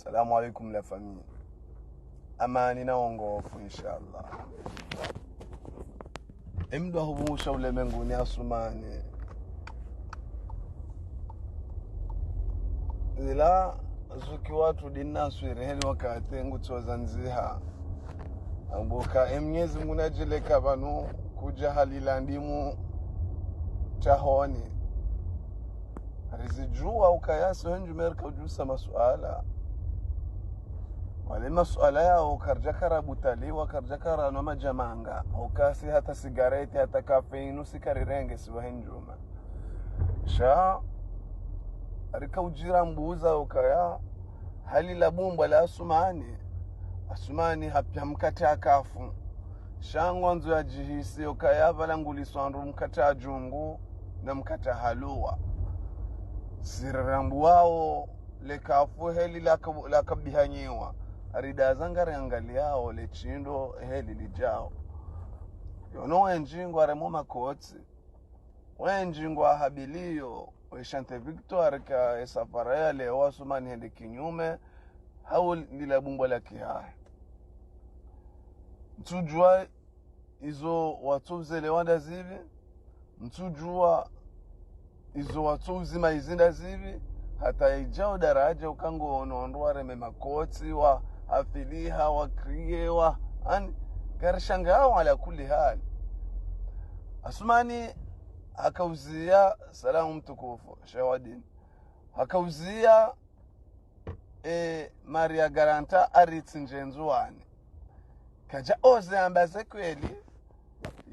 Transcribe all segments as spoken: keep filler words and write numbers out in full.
Salam alaikum la famille. Amani na uongofu, inshallah. Emdru ahupvungusha ulemenguni Asumani. Zila zuki watu dina swiri heli wakati ngutsoza ndziha. Ambuka emnyezi Mungu nadjileka pvanu kudja halila ndimu shahoni. Rizidjuwa ukaya si hendju merika udjusa masuala. Wale masuala yao karidja karabutaliwa, karidja karanwa madjamanga. Ukasi hata sigareti, hata kafe inu sikarirenge siwa hendjuma. Sha, arika udjira mbuza ukaya, halila bumbwa la Asumani. Asumani hapvia mkate akafu. Sha ngwandzo yadjihisi ukaya pvala nguliswa ndru mkate adjungu na mkate haluwa. Sirirambuwao lekafu heli laka-, lakabihanyiwa. Aridaza ngariangaliyao leshindo heli lidjao. Yono wendji ngwaremo makotsi. Wendji ngwahabiliyo, we Shante Victoire ka esafara ya leo Asumani hende kinyume, hau lila bumbwa la kihahe. Ntsudjuwa izo watsovuzelewa ndazipvi, ntsudjuwa izo watsovuzima izi ndazipvi, hata idjao daradja uka ngono wandru wareme makotsi, wahafiliha, wakriyewa, ani, karishangao ala kulli hali. Asumani hakauziya, salamu mtukufu, Shewadin. Hakauziya, e, Maria Galante aritsi ndje Ndzuwani. Kadja oze amba ze kweli,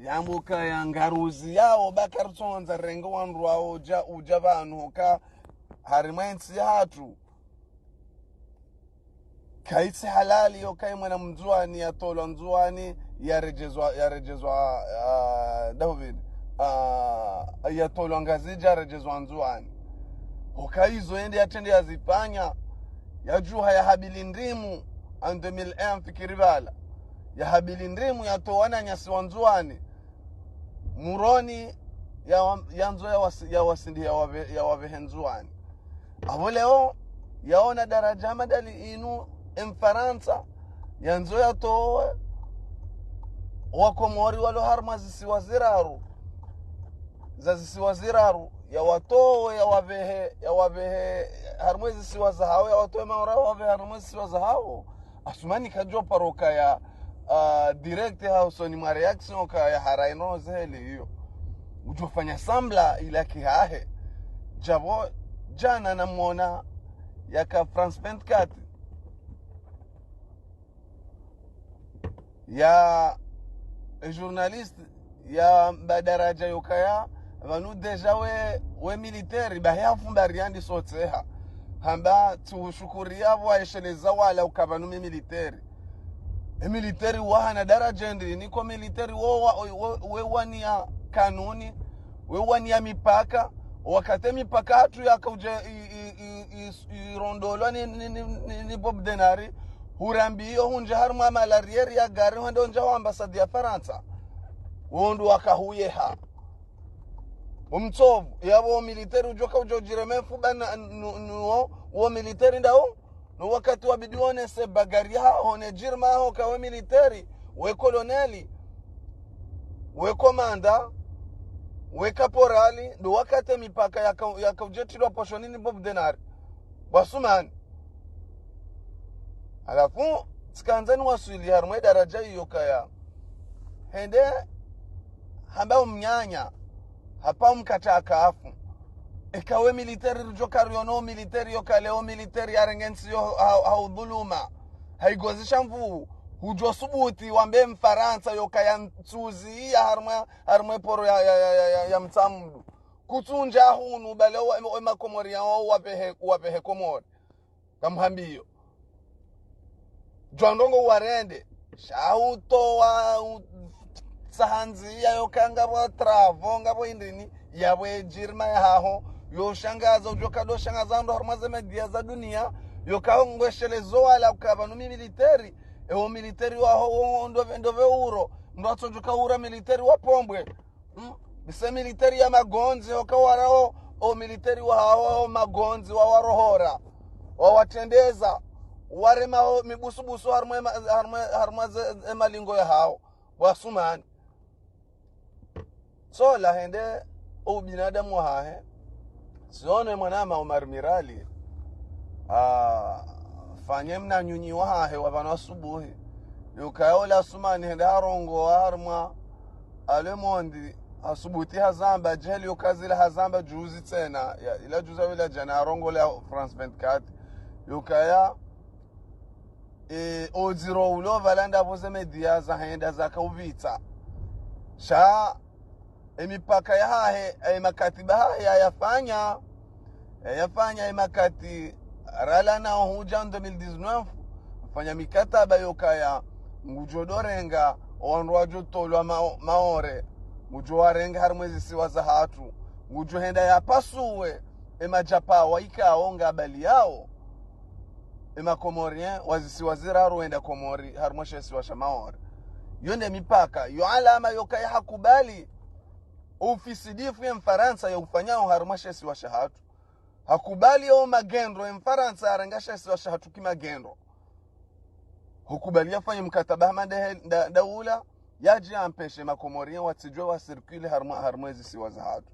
yambuka yangaruzi yao, ba karitsondza renge wandru wao udja, udja pvanu, hoka harimwa entsi yahatru. Kaitsi halali yoka emwana Mndzuwani yatolwa Ndzuwani, yaredjezwa, yaredjezwa, ah, David, ah, yatolwa Ngazidja, yaredjezwa Ndzuwani. Hoka izo yende yatrende yazifanya, yadjuha yahabili ndrimu, en deux mille un mfikiri pvala. Yahabili ndrimu yatowa wananyasi wa Ndzuwani. Moroni ya wa-, yandzo ya wasi-, ya wasindi ya wapve-, ya wapvehe Ndzuwani. Apvo leo, yaona daradja madali inu, Emfarantsa, yandzo yatowe Wakomori walo harumwa zisiwa ziraru. Za zisiwa ziraru, yawatowe, yawapvehe, yawapvehe harumwa zisiwa zahawo, yawatowe Maore, yawapvehe harumwa zisiwa zahawo. Asumani kadjo paro kaya, ah, direct ha usoni mwa réaction kaya haraino zeheli iyo. Udjofanya semblant ila kihahe. Djapvo djana namwona yaka France vingt-quatre. Ya journaliste yamba daradja yokaya, pvanu déjà we, we militaire, bahi hafumba riandi sotseha. Hamba tsushukuriya pvo waesheleza wala uka pvanu mi militaire. E militaire wahana daradja ndi, niko militaire wo wa-, we, we waniya kanuni, we waniya mipaka, wakati mipaka hatru yakaudja i-, i-, i-, i-, irondolwa ni, ni, ni, ni, ni Bob Denard, hurambiyo hundja harumwa malarière ya gari hwende hundja ho ambassade ya Farantsa. Wondru wakahuyeha. Umtsovu, yapvo militaire udjoka udjo djireme fuba na, nu-, nuwo, wo militaire ndawo, no wakati wabidi wonese bagari haho ne djirma haho ka we militaire, we colonel, we commandant, we caporal, ndo wakati mipaka yaka-, yakaudjetilwa poshoni ni Bob Denard. Bwa Asumani. Halafu, tsikandza niwaswili harumwa daradja iyo kaya. Hende, hamba umnyanya, hapva umkata akafu. Eka we militaire rudjo kariono militaire yoka leo militaire yarenge ntsi yo ha, ha udhuluma. Haigozisha nvu, hudjo subuti wambe Mfarantsa yoka yantsuzi ya harumwa, harumwa poro ya, ya, ya, ya, ya, ya Mtsamdu. Kutsundja hunu bale wa, wa Makomori ya wa, wapvehe, wapvehe Komori. Kamhambiyo. Djwa ndrongo warende. Sha utowa, u-, sahanzi ya yoka ngapvo travaux, ngapvo indrini, yapvo edjirma yahaho, yo shangaza, udjoka do shangaza ndo harumwa ze média za dunia, yoka ngweshelezo wala uka pvanu mi militaire, ewo militaire waho, wo ndopve, ndopve uro, ndo atsodjoka ura militaire wa pombwe. Hmm? Bise militaire ya magondzi, hoka warao, o militaire wahawo magondzi, wawarohora, wawatrendeza, warema mibusubusu harumwa ema-, harumwa, harumwa ze, ze malingo yahawo, bo Asumani. So, lahende ubinadamu wahahe. Siono mwanama Omar Mirali, ah, fanye mnanyunyi wahahe wa pvanu asubuhi. Yukaya ola Asumani hende harongowa harumwa Le Monde, hasubuti hazamba, djeli yukazila hazamba juzi tsena, ya, ila juzi wila djana harongowa la France vingt-quatre. Yukaya, e, odziro ulo pvala ndapvo ze média zahenda zakaupvitsa. Sha, emipaka yahahe, emakatiba yahahe yayafanya, yayafanya emakati rala nao hudja en deux mille dix-neuf, fanya mikataba yokaya, ngudjo dorenga, owandru wadjo tolwa Mao-, Maore, ngudjo warenga harumwa ezisiwa zahatru, ngudjo henda yapasuwe, emadjapawa ikao ngapvaliyawo, emakomorien wazisiwa ziraru wenda Komori harumwa she isiwa sha Maore. Yo nde mipaka, yo alama yokaya hakubali ufisidifu ye Mfarantsa yaufanyao harumwa she isiwa shahatru. Hakubali yo magendo ye Mfarantsa yarenga she isiwa shahatru kimagendro. Hukubali yafanye mkataba hama nde-, nda-, ndaula, yadje yampeshe makomorien watsidjuwe wa circule harumwa, harumwa ezisiwa zahatru.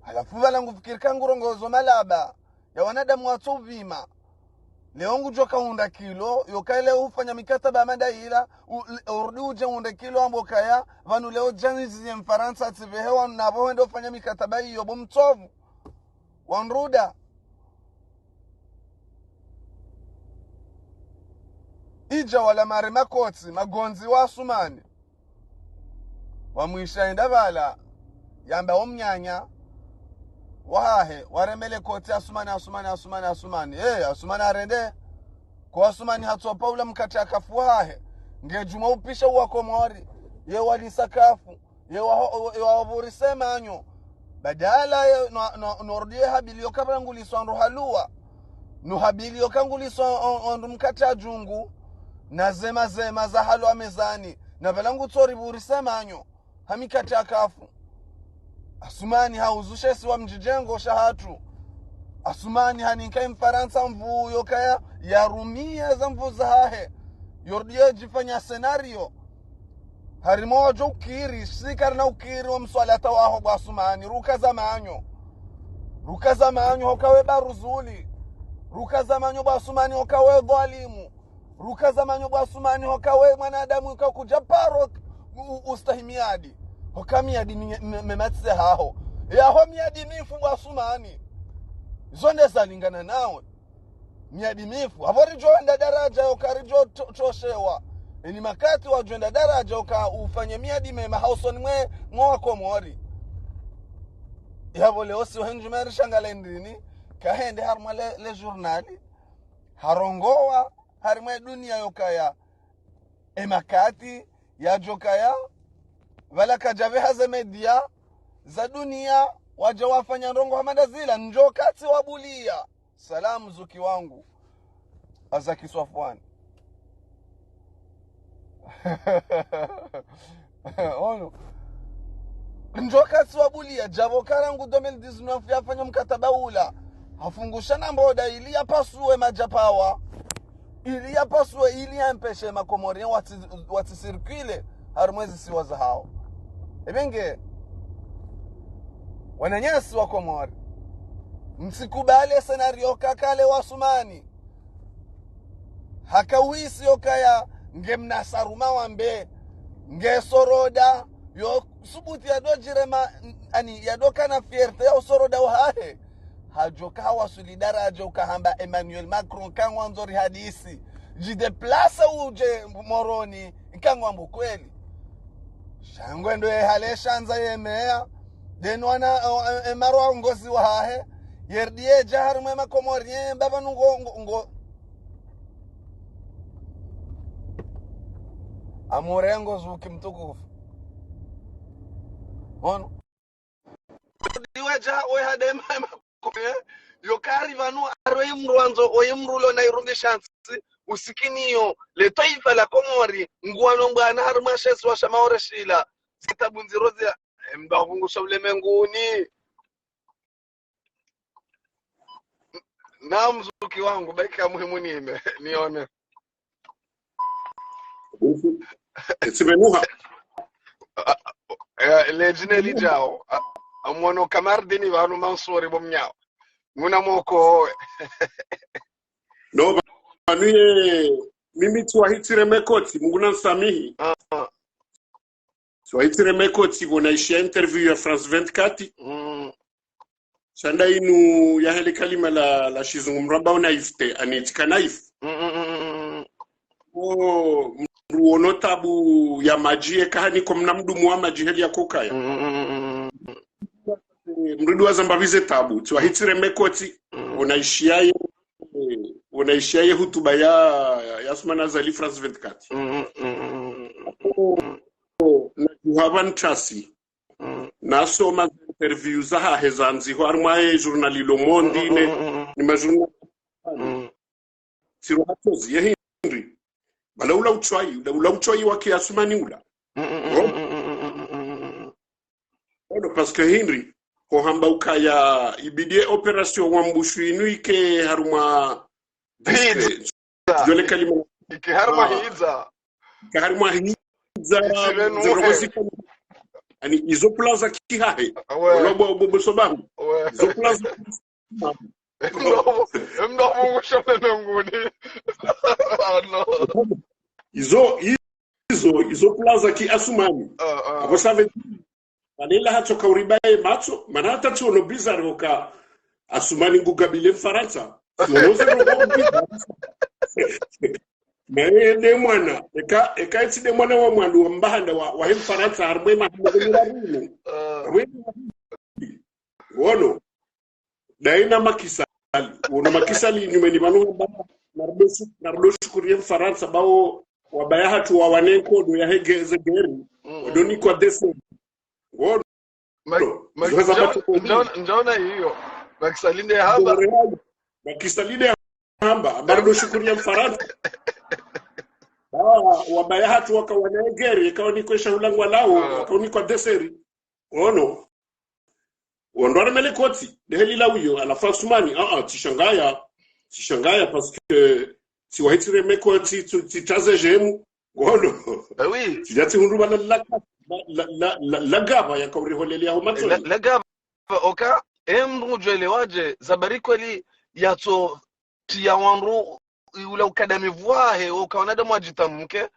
Halafu pvala ngufikiri ka ngurongozo malaba ya wanadamu watso upvima. Leo ngudjo ka unda kilo, yokaya leo ufanya mikataba hama ndaila, u-, le-, urudi udje unde kilo wambe okaya, pvanu leo djanizi ye Mfarantsa atsipvehe wanu napvo wende ufanya mikataba iyo bo mtsovu. Wandruda. Idja wala mare makotsi, magondzi wa Asumani. Wamwisha enda pvala, yamba omnyanya wahahe, waremele kotsi Asumani, Asumani, Asumani, Asumani. Eh, Asumani harende. Ko Asumani hatsopa ula mkatre akafu wahahe. Nge djuma upisha uwa Komori. Ye walisa kafu. Ye waho-, ye wapvurise manyo. Badala ye no, no, norudi ye habiliyo ka pvala nguliswa ndru haluwa. No habiliyo ka nguliswa o-, o-, ndru mkatre adjungu. Na zema zema za halwa mezani. Na pvala ngutso ripvurise manyo. Ha mikatre akafu. Asumani hauzu she isiwa mdjidjengo shahatru. Asumani haninka ye Mfarantsa nvuu yokaya yarumia ze nvuu zahahe. Yorudi yedjifanya scénario. Harumwa wadjo ukiri, si karina ukiri wa mswalata waho bo Asumani. Rukaza manyo. Rukaza manyo hoka we baruzuli. Rukaza manyo bo Asumani hoka we dhwalimu. Rukaza manyo bo Asumani hoka we mwanadamu uka kudja paro u-, ustahi miadi. Hoka miadi mi-, mi-, mematse haho. Yaho miadi mifu bo Asumani. Zo nde zalingana nawe. Miadi mifu. Hapvo ridjo enda daradja yoka ridjo to-, toshewa. Eni makati wadjo enda daradja yoka ufanye miadi mema hausoni mwe, mwa Komori. Yapvo leo si hendji meri shangale ndini. Kahende harumwa le, le journal. Harongowa harumwa ye dunia yokaya. Emakati yadjokaya. Pvala kadjapveha ze média za dunia wadja wafanya ndrongo hama ndazila. Ndjo katsi wabulia. Salamu zuki wangu. Azaki Swafwani. Ono. Ndjo katsi wabulia, djapvo ka rangu deux mille dix-neuf yafanya mkataba ula. Hafungusha na mboda ili yapasuwe madjapawa. Ili yapasuwe, ili yampeshe makomorien watsi, watsi circule harumwa ezisiwa zahawo. Ebe nge, wananyasi wa Komori. Mtsikubali scénario kakale wa Asumani. Hakawisi yokaya nge mnasaruma wambe, nge soroda, yo subuti yadodjirema, ani, yadokana fierté ya usoroda wahahe. Hadjoka hawasuli daradja ukahamba Emmanuel Macron kangwandzo rihadisi. Djidéplace udje Moroni, kangwambo kweli. Shangwe ndo yehale shandza yemeya. Deno wana, o, e, e, maro wa ngozi wahahe. Yerdi yedja harumwa emakomorien, mbapvanu ngo, ngo, ngo. Amurengo zuki mtukufu. Ono. Diwa dja, we hade ma, ma, kome, yo kari pvanu, aro imru andzo, o imru lo na irungi shansi, usikiniyo, le twaifa la Komori, nguwano mbwana harumwa she isiwa sha Maore shila, zitabu ndziro zia, e, mdru avungusha ulemenguni. Na mzuki wangu, baika muhimu nime, nione. Tsimenuha. Eh, le djine lidjao. Ah, ah, mwono kamardini pvanu Mansuri bo mnyao. Nguna moko. No, pvanu ye, mimi tsiwahitsire mekoti, Mungu na nsamihi. Ah, ah. Tsiwahitsire mekoti, pvo naishiya interview ya France vingt-quatre. Mm. Sha nda inu yahe le kalima la, la shizungu mdru amba naïveté, ani tsika naïf. Mm, mm, mm, mm, mm. O, mdru ono tabu ya madji, eka haniko mna mdumu wa madji heli ya kokaya. Mm, mm, mm, mm, mm. Mdru ndo wazamba pvize tabu. Tsiwahitsire mekoti, Mm. pvo naishiya ye, pvo naishiya ye hutuba ya, ya Assoumani Azali France vingt-quatre. Mm, mm, mm, mm, mm. O, nadjuha pvanu ntasi. Mm. Nasoma interview zahahe zandziho harimwa ye journal Le Monde, Mm, ne, mm, mm, mm. ne majournal. Mm. Tsiroha tsozi, ye hindri. Bala ula utswayi, ula, ula utswayi wa ki Assoumani ula. Mm, mm, mm, Rom. Mm, mm, mm, mm, mm, mm, mm. Ono, parce que hindri, ho hamba ukaya ibidi ye opération wa mbushwi inu ike harumwa Hidza. Djole kalima. Ike harumwa Ah. Hidza. Ike harumwa Hidza. Itsirenuhe. Zero zika-, ani izo plan za kihahe. Awe. Wala bo, bo, bo sobahu. Awe. Izo plan za Mdo, mdo mungu shome menguni. Ah, no. Izo, izo, izo plan za ki Assoumani. Ah, ah. Abo save. Pvanu ila hatsoka uribaye matso, mana hata tsiono bizarre oka Assoumani ngu gabile Mfarantsa. Tsiono zero bizarre. Naye nde mwana, eka, eka etsi nde mwana wa mwandru wa mbahanda wa, wa he Mfarantsa, harimwe mahamwe mira rino. Ah. Harimwe wono. Daina Macky Sall. Wono Macky Sall nyumeni pvanu hamba, nardo shu-, nardo shukuriye Mfarantsa, bawo wabaya hatru wa wane nkodo ya he ge-, ze geri. Mm, mm. Wadoni kwa dese. Wono. Ma-, ma-, Zoeza njo-, batu kwa njo-, njona iyo. Macky Sall nde hamba. Macky Sall nde hamba, amba nardo shukuriye Mfarantsa. Ba, wabaya hatru waka wane geri, eka wani kwesha hulangwa lawo, Ah. waka wani kwa deseri. Wono. Wandru waremele koti, nde heli la uyo, halafu Assoumani, ah, ah, tsishangaya, tsishangaya, parce que tsiwahitsire mekoti, tsi-, tsitsaze jemu, wono. Eh oui. Tsidja tsihundru bala la, la, la, la, la gaba ya kauri holeli ya ho matso. La, la gaba, oka, embu djwele wadje, zabari kweli yatso tiya wandru, ula ukadamivu wahe, oka wanadamu wadjitamke,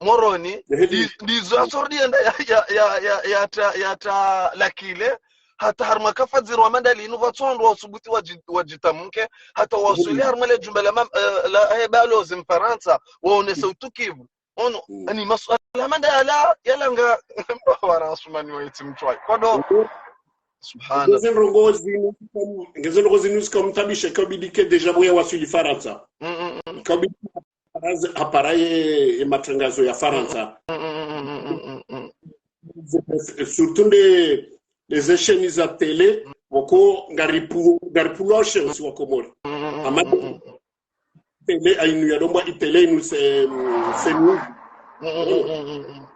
Moroni, Ehe. Ndi-, ndizo yasordi yenda ya, ya, ya, ya, ya ta, ya ta lakile, hata harumwa kafadziro wa madali inu pvatsondo wa usubuti wadji-, wadjitamke, hata wasuli harumwa le jumba la mam-, eh, la, eh, balozi Mfarantsa, waonese utukivu. Ono, Mm. ani masuala madala, yalanga, wara Assoumani wa itsi mtswayi. Kodo, subhanallah. Ngeze ndrongo zinu, ngeze ndrongo zinu zika mtabisha, kabidi ke déjà boya wasuli Farantsa. Mm, mm, mm. Kabidi hapara ye, ye matangazo ya Farantsa. Mm, mm, mm. Surtout nde, nde ze chaînes za télé, woko ngaripu-, ngaripulwa she osi wa Komori. Mm, mm, mm, Ama mm, mm. Télé, ainu yadombwa i télé inu se, se nu. Mm, mm, mm, mm, mm.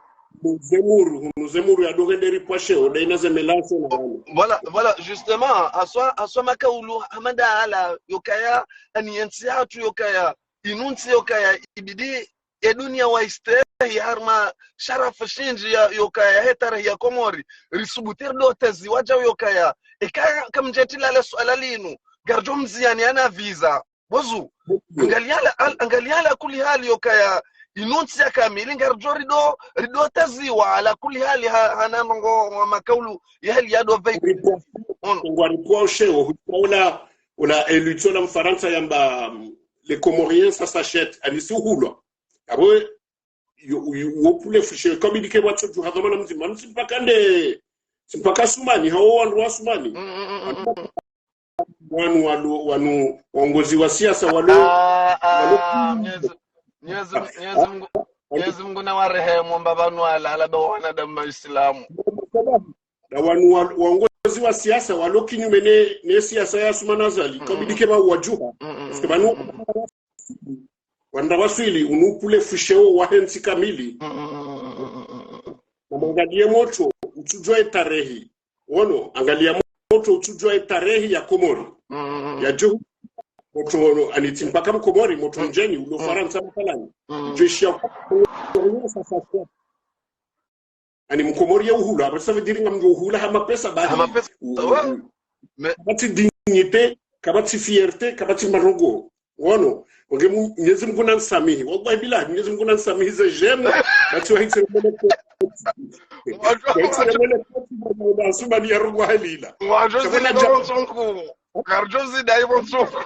Muzemuru, muzemuru yadonge nderi pwa sheo, daina ze mélange na wanu. Voilà, voilà, justement, aswa, aswa makaulu, hamada ala, yokaya, ani yentsi hatru yokaya, inu ntsi yokaya, ibidi, e dunia wa istehi, harumwa sharafu shindji ya, yokaya, he tarehi ya Komori, risubuti rido tezi wadja yokaya, eka kamdjeti lale suala linu, ngardjo mziyani ana visa, bozu, angaliya la, al-, angaliya la kuli hali yokaya, inu ntsi ya kamili, ngardjo rido, rido teziwa, ala kuli hali ha, hana ndrongo wa makaulu, ya hali yado vei. Ono. Ngwa ripwa sheo, hula, hula élu tsola Mfarantsa yamba, mm, les Comoriens ça s'achète, ani si uhulwa. Abo, yo, yo, wo pule fushe, kabidi ke watso tu hadhama na mzima, msi mpaka nde, si mpaka Assoumani, hawo wandru wa Assoumani. Mm, mm, mm, mm, mm. Wanu, wanu, wanu, waongozi wa siasa, walo, Ah, ah, walo, Mwenyezi, Mwenyezi, Mwenyezi Mungu, Mwenyezi Mungu na warehemu, mbaba wanu ala, ala ndo wanadamu wa Islamu. Na wanu wa, waongozi wa siasa, walo kinyume ne, ne siasa ya Assoumani Azali, Mm, kabidi mm. ke ba wajuha. Mm, mm, Parce que mm, banu, mm, mm. wandra waswili, unu pule fushe wo wa hentsi kamili. Mm, mm, mm, mm, mm, mm, mm. Na mwangaliye motro, utsujua e tarehi. Wono, angaliya motro, utsujua e tarehi ya Komori. Mm, mm, mm. Ya juhu, motro, ani tsi mpaka Mkomori, motro mdjeni, ulo Farantsa mathalani. Djeshi ya kwa, sasa kwa. Ani Mkomori ya uhula, hapvo ça veut dire ngamdjo uhula ha mapesa bali. Ha mapesa, u-, u-, ouais. Mais kapvatsi dignité, kapvatsi fierté, kapvatsi marongo. Wono, wonge mu-, Mwenyezi Mungu nanisamihi. Wallahi billahi, Mwenyezi Mungu nanisamihi ze j'aime, basi wahitsire mene koti. Wahitsire mene koti, mwana Asumani ya rongoa halila. Wadjo zidi dja- bonso nku. Kardjo zidi bonso nku.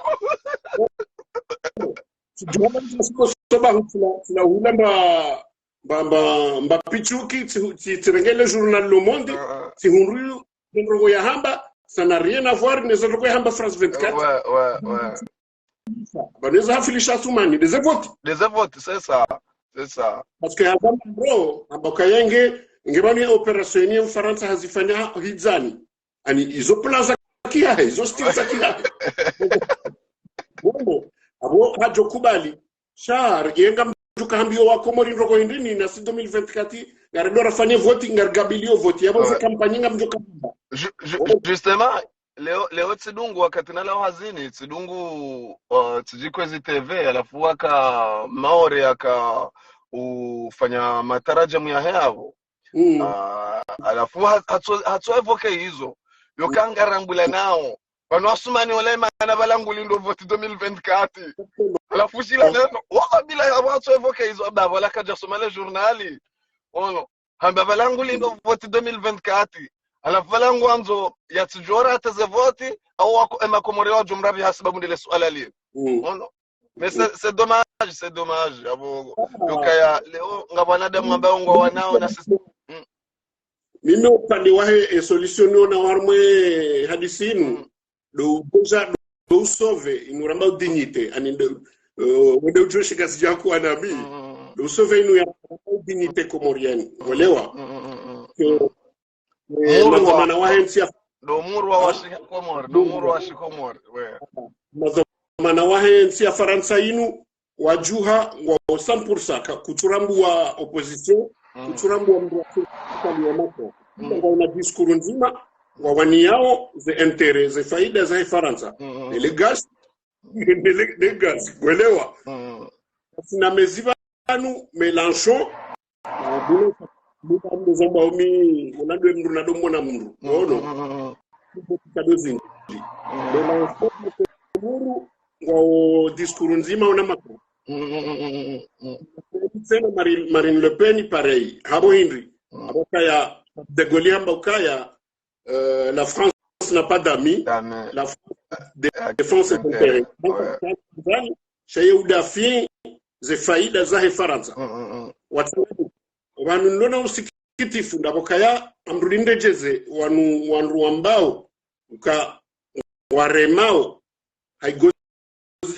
Sijua mwana siko soba hutula, tula hula mba, mba, mba, mba pitchuki, tsi-, tsi-, tsirenge le journal Le Monde, tsihundru ndrongo yahamba, ça n'a rien à voir, neze ndrongo yahamba France vingt-quatre. Ouais, ouais, ouais. Pvanu eza hafilisha Asumani, ndeze voti. Ndeze voti, c'est ça, c'est ça. Parce que hamba mro, hamba kayenge, nge pvanu ye opération yeni ye Mfarantsa hazifanya hidzani. Ani izo plan za kihahe, izo style za kihahe. Bon, hapvo hadjo kubali. Sha, yenga mdjo kahambiyo wa Komori ndrongo hindri ni nasi deux mille vingt-quatre, ngari ndo rafanye voti, ngari gabiliyo voti. Yapvo ze kampanyi ngamdjo kahamba. Ju-, ju-, justement, leo, leo tsidungu wakati nalawa hazini, tsidungu, uh, tsidjikwezi T V, halafu waka Maore yaka ufanya matarajamu yahe hapvo. Ah, halafu ha-, hatso-, hatso évoquer izo. Yo kangarambula nao. Pvanu Asumani ola imana pvala nguli ndo voti deux mille vingt-quatre. Halafu shila neno, waka bila ya watso évoquer izo, aba pvala kadja soma le journal. Ono, hamba pvala nguli ndo voti deux mille vingt-quatre. Halafu pvala ngwandzo yatsidjora ateze voti, au wako ema Komori wadjo mrabi hasibabu ndele suala lile. Ono. Mais c'est, c'est dommage, c'est dommage. Hapvo, yokaya, leo, nga wanadamu ambao ngwa wanao na sisi. Mimi upande wahe, e solution niona harumwa hadisi inu, ndo uboja, ndo usauver, inu ramba dignité, ani ndo, eh, wende udjo shika zidja kuwa nami, ndo usauver inu ya dignité comorienne, walewa. Ke, eh, madhwamana wahe ntsi ya, ndo murwa wa shikomori, ndo murwa wa shikomori, we. Madhwamana wahe ntsi ya Farantsa inu, wadjuha ngwao cent pour cent, ka-, kutsurambuwa opposition, kutsurambuwa mndru wa serikali ya Macron. Ngwaona discours ndzima, ngwawaniyao ze intérêt, ze faida zahe Farantsa. Ne le gazi, ne le, ne gazi, walewa. Sina mezi pvanu, Mélenchon, Muda mdru zamba umi, wala ndo mdru na ndo mwana mdru. Ono. Kado zindji. Ndo na mdru ngwao discours ndzima una Macron. Tsena Marine, Marine Le Pen pareil. Hapvo hindri. Hapvo kaya, De Gaulle hamba ukaya, euh, la France n'a pas d'amis. La France dé-, défend ses intérêts. Sha ye udafi ze faida zahe Farantsa. Watsaha, wanu nilona usikitifu, ndapvo kaya, amrulinde djeze, wanu, wandru wambao, uka waremao, haigo-,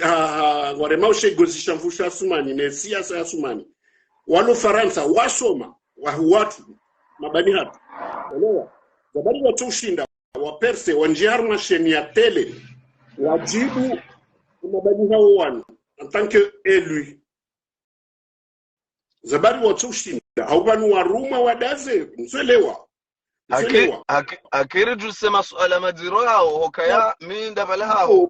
ha, ha, waremao she igozi sha mfusha Asumani, ne siasa ya Asumani. Walo Farantsa, wasoma, wahu watru, mabani hatru. Elewa, zabari watso ushinda, wa percer, wandjia harumwa chaîne ya télé, wadjibu, mabani hao wanu, en tant que élu. Zabari watso ushinda, hau pvanu warumwa wadaze, mswelewa. Haki-, mswelewa. Haki-, hakiri djuse masuala madziro yao, hokaya, mi ndapvala hao.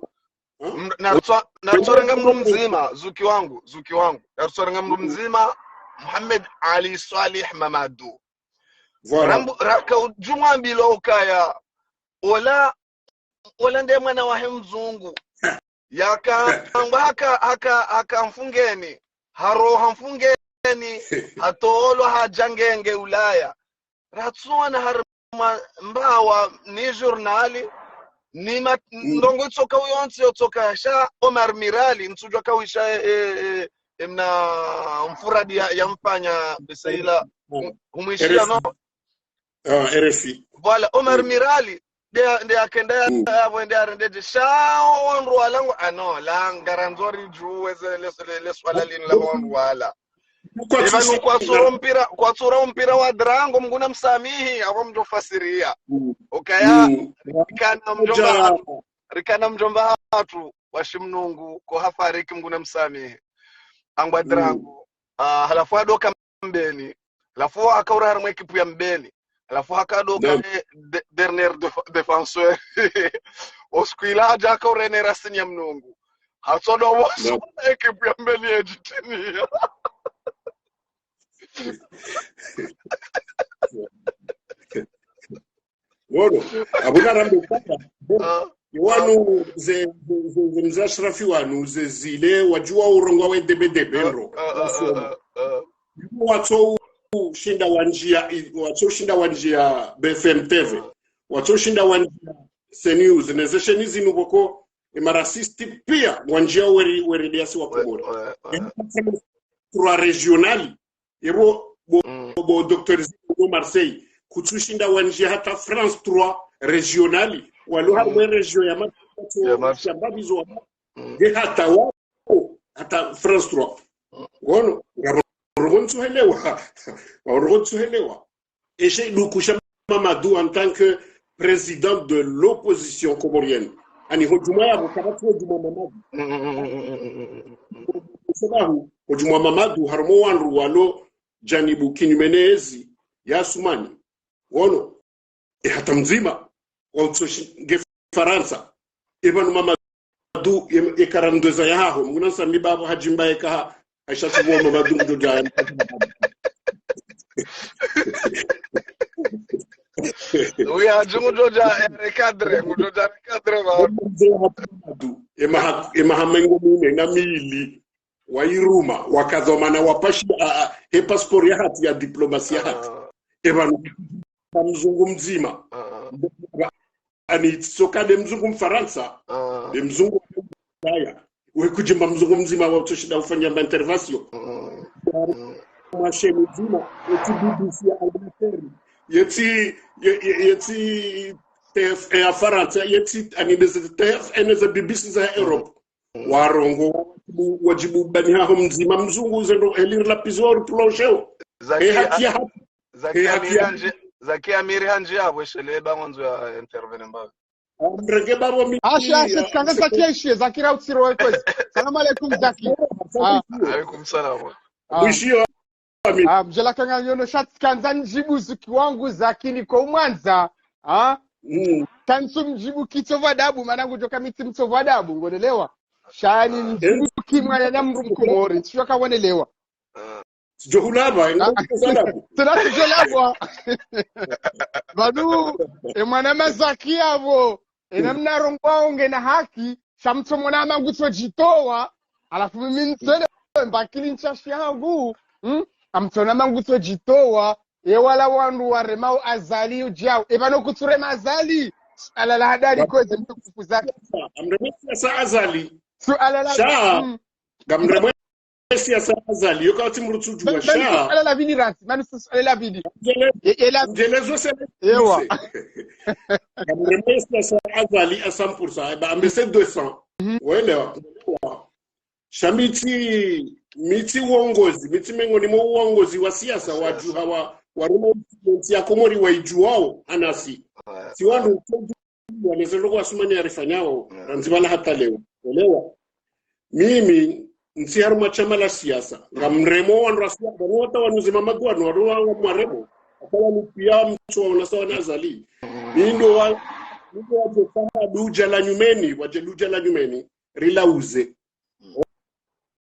Mr-, natswa-, natsoranga mdru mdzima, zuki wangu, zuki wangu. Natsoranga mdru mdzima, Mohamed Ali Swalih Mamadou. Voilà. Rambu-, raka udjumwambilo ukaya, ola, ola nde mwana wahe mzungu. Yaka, amba haka, haka, haka mfungeni. Haro ha mfungeni, hatolwa hadja ngenge Ulaya. Ratsuona hari ma-, mbawa ni journal, ni ma-, ndrongo itsoka uyontsi yotsoka sha Omar Mirali, ntsudjwa kawisha, eh, eh, eh, emna mfuradi ya, ya mfanya beseila, hum-, humwishia no? Ah, R F I. Voilà, Omar Mirali, nde, nde akenda ya, yapvo nde arendedje, sha wandru wala ngo, ah non, la ngarandzo ridjuwe ze, le, le, le swala linu la wandru wala. Epvanu kwatsura mpira, kwatsura mpira wa drango, Mngu namsamihi, apvo mdjo fasiria. Okaya, rikana mdjomba hatru, rikana mdjomba hatru, wa shimnungu, ko hafariki, Mngu namsamihi. Angwa drango. Ah, halafu hadoka Mbeni. Halafu hakaura harimwa ekipu ya Mbeni. Halafu hakadoka le de-, dernier def-, défenseur. Osiku ila hadja hakaura ene Racing ya Mnungu. Atsodo woso, équipe ya mbeli ya Argentine. Wono, abuna rambe kaka. Ah. Wanu ze, ze, ze, ze mze Ashrafi wanu, ze zile, wadjuwa urongoa we debe debe ndro. Ah, ah, ah, ah, ah. Watso shinda wandjia, watso shinda wandjia B F M T V. Watso shinda wandjia CNews. Neze sheni zinu pvoko, e marasiste pia, wandjia weri, weri diasi wa Komori. Ouais, ouais, ouais. Trois régionales. Yebo, bo, mm, bo docteur Zito Marseille. Kutsushinda wandjia hata France trois régionales. Walo, mm, harumwa e région ya ma-, ya ma-, ya mbabizo wa. Mm. Nge hata wa, hata France trois. Mm. Ngono, ngaro, ngaro ntsuhelewa. Ngaro ntsuhelewa. Eshe dukusha Mamadou en tant que président de l'opposition comorienne. Ani hodjuma ya bukabati hodjuma Mamadou. Mm, mm, mm. Sababu, hodjuma Mamadou, harumwa wandru walo janibu kinyume ne ezi ya Assoumani. Wono, e hata mdzima, wa utsoshi nge Farantsa. E pvanu Mamadou, e, e karandweza ya haho. Mnguna sami babo hadjimba eka ha, Aisha subo Mamadou mdodja. Oui, hadji mdodja, e recadre, mdodja recadre, ba. Mamadou, e maha, e maha mengo mine na mili. Wairuma, wakadhwamana wapashi, a, a, he passeport ya hatru ya diplomasi ya hatru. Ah. E pvanu, mzungu mdzima. Ah. Ani, tsoka de mzungu Mfarantsa, ah, de mzungu Ulaya. We kudjimba mzungu mdzima wa utsoshinda ufanya ma intervention. Ah. Ah. Masheni mdzima, yetsi B B C ya Angleterre. Yetsi, ye, ye, yetsi T F un ya Farantsa, yetsi, ani, de ze T F un, ze B B C za Europe. Warongoa, wadjibu, wadjibu bani haho mdzima mzungu ze ndro eliri la pizo wa reprocheo. Zaki, e haki ya haki. Zaki, e haki Amiri ya handji, Zaki Amiri handji ya bweshele ba mwandzo ya intervenir mbawe. Amrenge babo mi. Asha, asha, tikanga Zaki ya ishiye, Zaki ra utsiro we kwezi. Salamu alaikum, Zaki. Ah. Alaikum salam. Ah. Wishiyo. Ah, mdjela kanga nyono sha tsikandza ndjibu zuki wangu Zaki niko umwandza. Ah? Mm. Kantsu mdjibu kitsopvwa dabu, mana ngudjoka mi tsi mtsopvwa dabu, ngonelewa. Shani mdjibu ki mwana na mdru mkomori, tsiyo ka wonelewa. Tsidjo hulapva, ah, ngudjoka dabu. Tsena tsidjo lapva. Pvanu, e mwana mazaki yapvo. Ena mna rongoa ngena haki, sha mtsomona ama ngutsodjitowa, halafu mimi ntsele mbakili ntsashi yangu, hmm? Amtsona ama ngutsodjitowa, ye wala wandru waremao Azali udjao, e pvanu kutsurema Azali, suala la hadari kwezi mtukufu Zaki. Amreme siasa Azali. Suala la, sha, hmm, ngamreme siasa Azali, yo kawatsi mdru tsudjuwa. Ba, ba, sha. Suala la pvili rasi, manu suala la pvili. Ndjele, e, e la, ndjele zo se. Ewa. Ngamreme siasa Azali à cent pour cent, eba ambe c'est deux cents. Mhm. Welewa. Sha mi tsi, mi tsi uongozi, mi tsi mengoni mwa uongozi wa siasa, wadjuha wa, waruma ntsi ya Komori waidjuwao, anasi. Ouais. Tsi wandru waneze loko Assoumani yarifanyao, yeah, randzi pvala hata leo. Welewa. Mimi, ntsi harumwa shama la siasa. Ngamremo wandru wa siasa, wanu hata wanu zima madwano, wanu wa, wa mwaremo. Hata wanu pia mtso waona sawa na Azali. Mimi ndo wa, mimi ndo wadje kama dudja la nyumeni, wadje dudja la nyumeni, rilauze.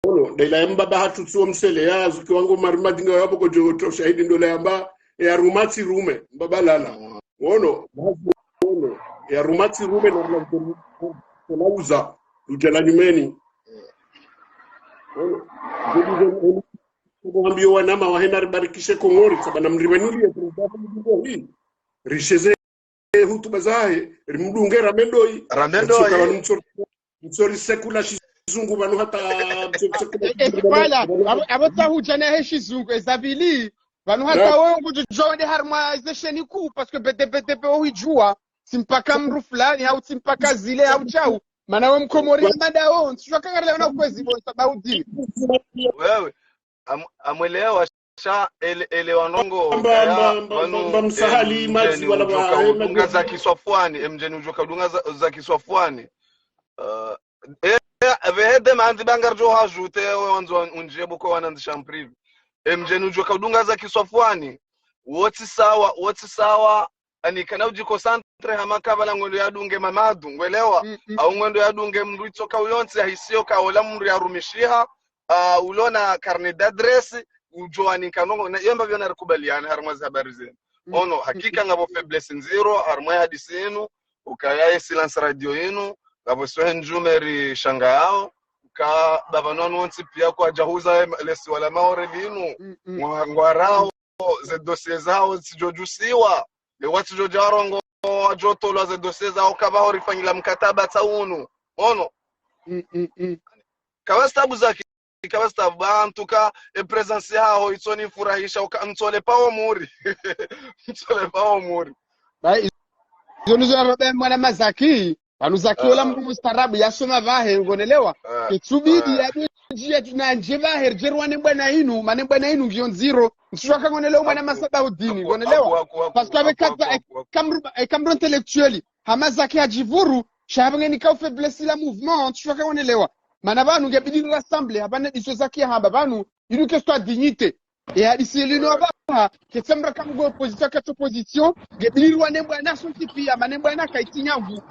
Ono, daila ya mbaba hatru tsuo msele, ya zuki wangu mari madinga ya pvoko djo to shahidi ndo la yamba, e ya ruma tsi rume, mbaba lala. Ono, ono, e ya ruma tsi rume, no, no, no, no, uza, dudja la nyumeni. Ono, dudja la nyumeni. Kuhambiyo wanama wahena ribarikishe Komori, sababu na mribenuliye, rishize hutuba zahe, rimdunge ramendoi. Ramendoi. Mtsoka wanu mtsori, mtsori sekula shizungu pvanu hata mtsori sekula. E, e, shizungu pvanu. Voilà, abo, abo tsahudja na he shizungu, eza pvili, pvanu hata, na, wewe ngudjo djonde harumwa ze sheni kuu, parce que bete, bete, pe ohidjuwa, tsi mpaka mdru fulani, hau tsi mpaka zile, hau shau. Mana we mkomori, wa- madawo, ntsudjuwa kangari lewo na kwezi, bo, sababu dini. Wewe, am-, amwelewa sha ele-, elewa ndrongo, amba, kaya, amba, amba, pvanu, amba msahali, em, madzi, mdjeni wala udjoka wa, udunga madzi. Zaki Swafwani, em, mdjeni udjoka udunga za-, Zaki Swafwani. Eh, eh, pvehe de mandzi ba ngaridjo hajouter, we wandzo undjie buko wanandzisha mprivi. Em, mdjeni udjoka udunga Zaki Swafwani. Wotsi sawa, wotsi sawa, ani kana udjiconcentré hama ka pvala ngwendo yadunge Mamadu, ngwelewa? Mm, mm. Au ngwendo yadunge mndru itsoka uyontsi, yahisiyo ka ola mndru yarumishiha, ah, ulona carnet d'adresse, udjo wanika ndrongo, na, yemba vyona rikubaliane harimwa ze habari zinu. Mm, ono, mm, hakika mm. Ngapvo faiblesse ndziro, harimwa ye hadisi inu, ukaya ye silence radio inu, ngapvo swahe ndjume rishangayao, ka baba nonu wontsi pia kwadjahuza ye ma-, lesiwa la Maore linu, mm, mm. Ngwa-, ngwarao, ze dossier zao zidjodjusiwa. E watsidjodja warongoa wadjotolwa ze dossier zao kapvaho rifanyila mkataba tsa unu. Ono. Mm, mm, mm. Kapvatsi tabu Zaki, kapvatsi tabu. Ba, en tout cas, e présence yaho itsonifurahisha, uka, mtsole pao muri. Mtsole pao muri. Ba, izo nizo yarobe mwana mazaki. Pvanu Zaki ola mndru mustaarabu yasoma pvahe, ngonelewa. Ketsubidi yadodjiya tu nandje pvahe, ridjerwa ne mbwana inu, mana mbwana inu ngiyo ndziro. Ntsudjuwa ka ngonelewa mwana Masaba Udini, ngonelewa. Parce que avec quatre, avec quatre, quatre intellectuels, hama Zaki hadjivuru, sha hapvenge nika faiblesse la mouvement, ntsudjuwa ka ngonelewa. Mana pvanu ngebidi rassembler, hapvana diso Zaki yahamba pvanu, inu question ya dignité. E hadisi linu apvaha, ketsi mdru ka mgo opposition, ketsi opposition, ngebidi rwane mbwana sontsi pia, mana mbwana kaitsi nyangu.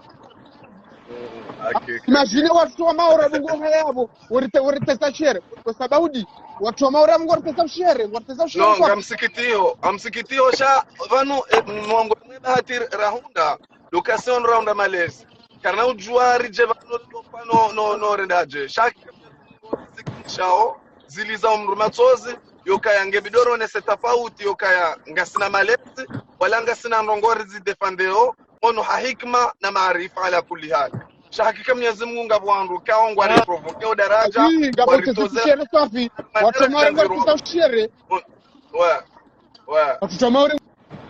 Imagine watru wa Maore dungo haya yapvo, worite-, woriteza shere. Kwa sababu di, watru wa Maore ngwariteza ushere, ngwariteza ushere. Non, ngamsikitiho, ngamsikitiho sha, pvanu, eh, mwongo mwe bahati rahundra, location rahundra malezi. Karina udjuwa ridje pvanu, no, no, no, rendadje. Sha, shao, ziliza omndru matsozi, yokaya ngebidi ronese tafauti, yokaya ngasina malezi, wala ngasina ndrongo rizidéfendeo, ono ha hikima na maarifa ala kulli hal. Sha hakika Mwenyezi Mungu ngapvo wandru, kao ngwariprovoqueo daradja, oui, ngapvo waritoze, shere swafi, watru wa Maore ngwariteza ushere. Ouais, ouais. Watru wa Maore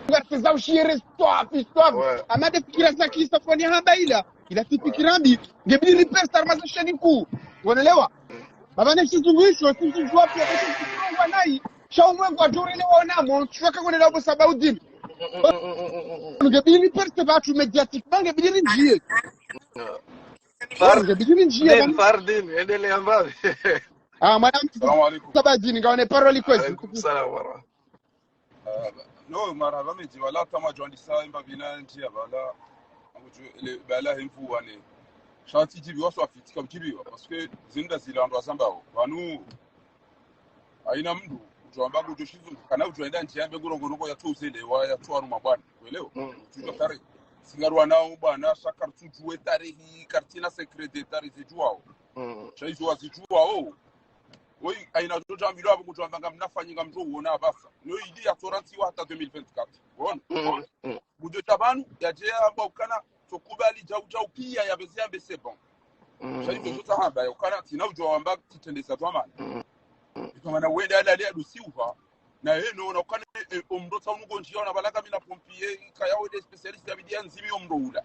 ngwariteza ushere swafi, swafi. Ouais. Ama de fikira Zaki Safwani hamba ila, ila tsi fikira mbi, ngebidi riperse harimwa ze sheni nkuu. Ngonelewa? Baba ne shizungu isho, shizungu wapi, shizungu wanayi. Sha umwe ngwadjorelewa onamo, ntsudjuwa ka ngonelewa bo Masaba Udini. Ngebidi riperse pvatsu médiatiquement, ngebidi rindjiye. Ngebidi rindjiye, pvanu. Fardin, endelea mbapvi. Ah, mwana. Salam alaikum. Masaba Udini, ngawone parole kwezi. Alaikum salam wa rahmatullah. Eh, no, marahaba mendji, pvala hata mwadjwandisa, imba pvina ndjiya pvala, amudju, ele, pvala hemvu wane. Sha tsidjibiwa swafi, tsikamdjibiwa, parce que zinu nda zila wandru wazambao. Pvanu, haina mndru, udjwamba ngudjo shizungu, kana udjwenda ndjiya mbe ngurongorongo ya tozele, wa ya twaru mabwana, welewa? Mm. Udjo tare. Singarwa nao bwana, sha karitsudjuwe tarehi, karitsina secret de tarehi zidjuwao. Mm. Sha izo wazidjuwao. Woyi, haina djo djambilwa apvo kudjwamba ngamnafanya ngamdjo uona apvasa. No ili ya toransi wa hata deux mille vingt-quatre. Wona? Mm, mm. Mudjo ta pvanu, yadje yamba ukana, tsokubali djau djau pia yapveze yambe c'est bon. Mm, sha izo mm. Zo tsahamba ya ukana, tsina udjo wamba tsitrendeza twamana. Mm, mm. Twamana wenda yalale yadusi ufa. Na yeno, na ukana, eh, omndru tsa unu ngondjiya, ona pvala ngamina pompier, kaya wende spécialiste yabidi yandzimi omndru ula.